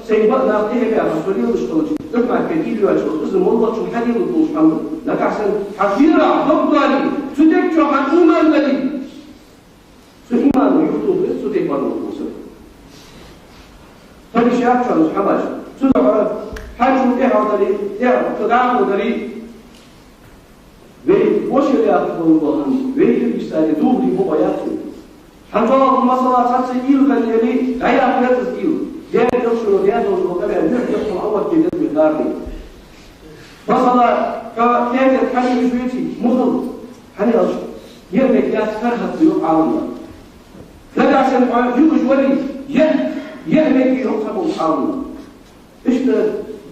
сайна бакъ нах тӀехьа баьха, со лелаш хилча, тӀехьа мара кхы дийла йоацаш, из моллагӀчун хьалелаш долаш хӀама да. Нагахьа санна хьа вера дог дале, цу дег чу хьа иман дале, цу имано юхатоха веза цу тайпара волча сага. Хьалиш яц шоана уж хӀамаш. Цудухьа хьанчул тӀехьа дале, тӀехьа, цу дӀахо дале, вай Вошел яхаш бола хӀама, вай Киргизстане духаре бокъо яц вай. ХӀанз чӀоагӀа масала цхьацца уйла хинна яле, дӀаяха веза из уйла. Дера, Дала шоана дезалца къамаьл, юха дехьа хьона аватте деза вай дарни. Масала, хьо кхетар хьаьнийш веций, мухал, хьаьнийш, ер мег яц карахӀатта йоах Ӏаламнаха. Нагахьа санна хьо юаш вале, ер, ер мег йоах цхьаболча Ӏаламнаха. Иштта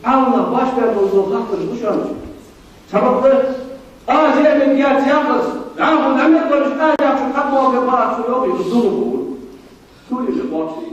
Ӏаламнаха башха бен долча хаттараш лу шоана. Цхьабакъда, аз ер мег яц яхаш, дӀахо намет бараш аз яхачун хьатӀабоагӀа бац цо йоах, из зулам ба. Сури же боккхий.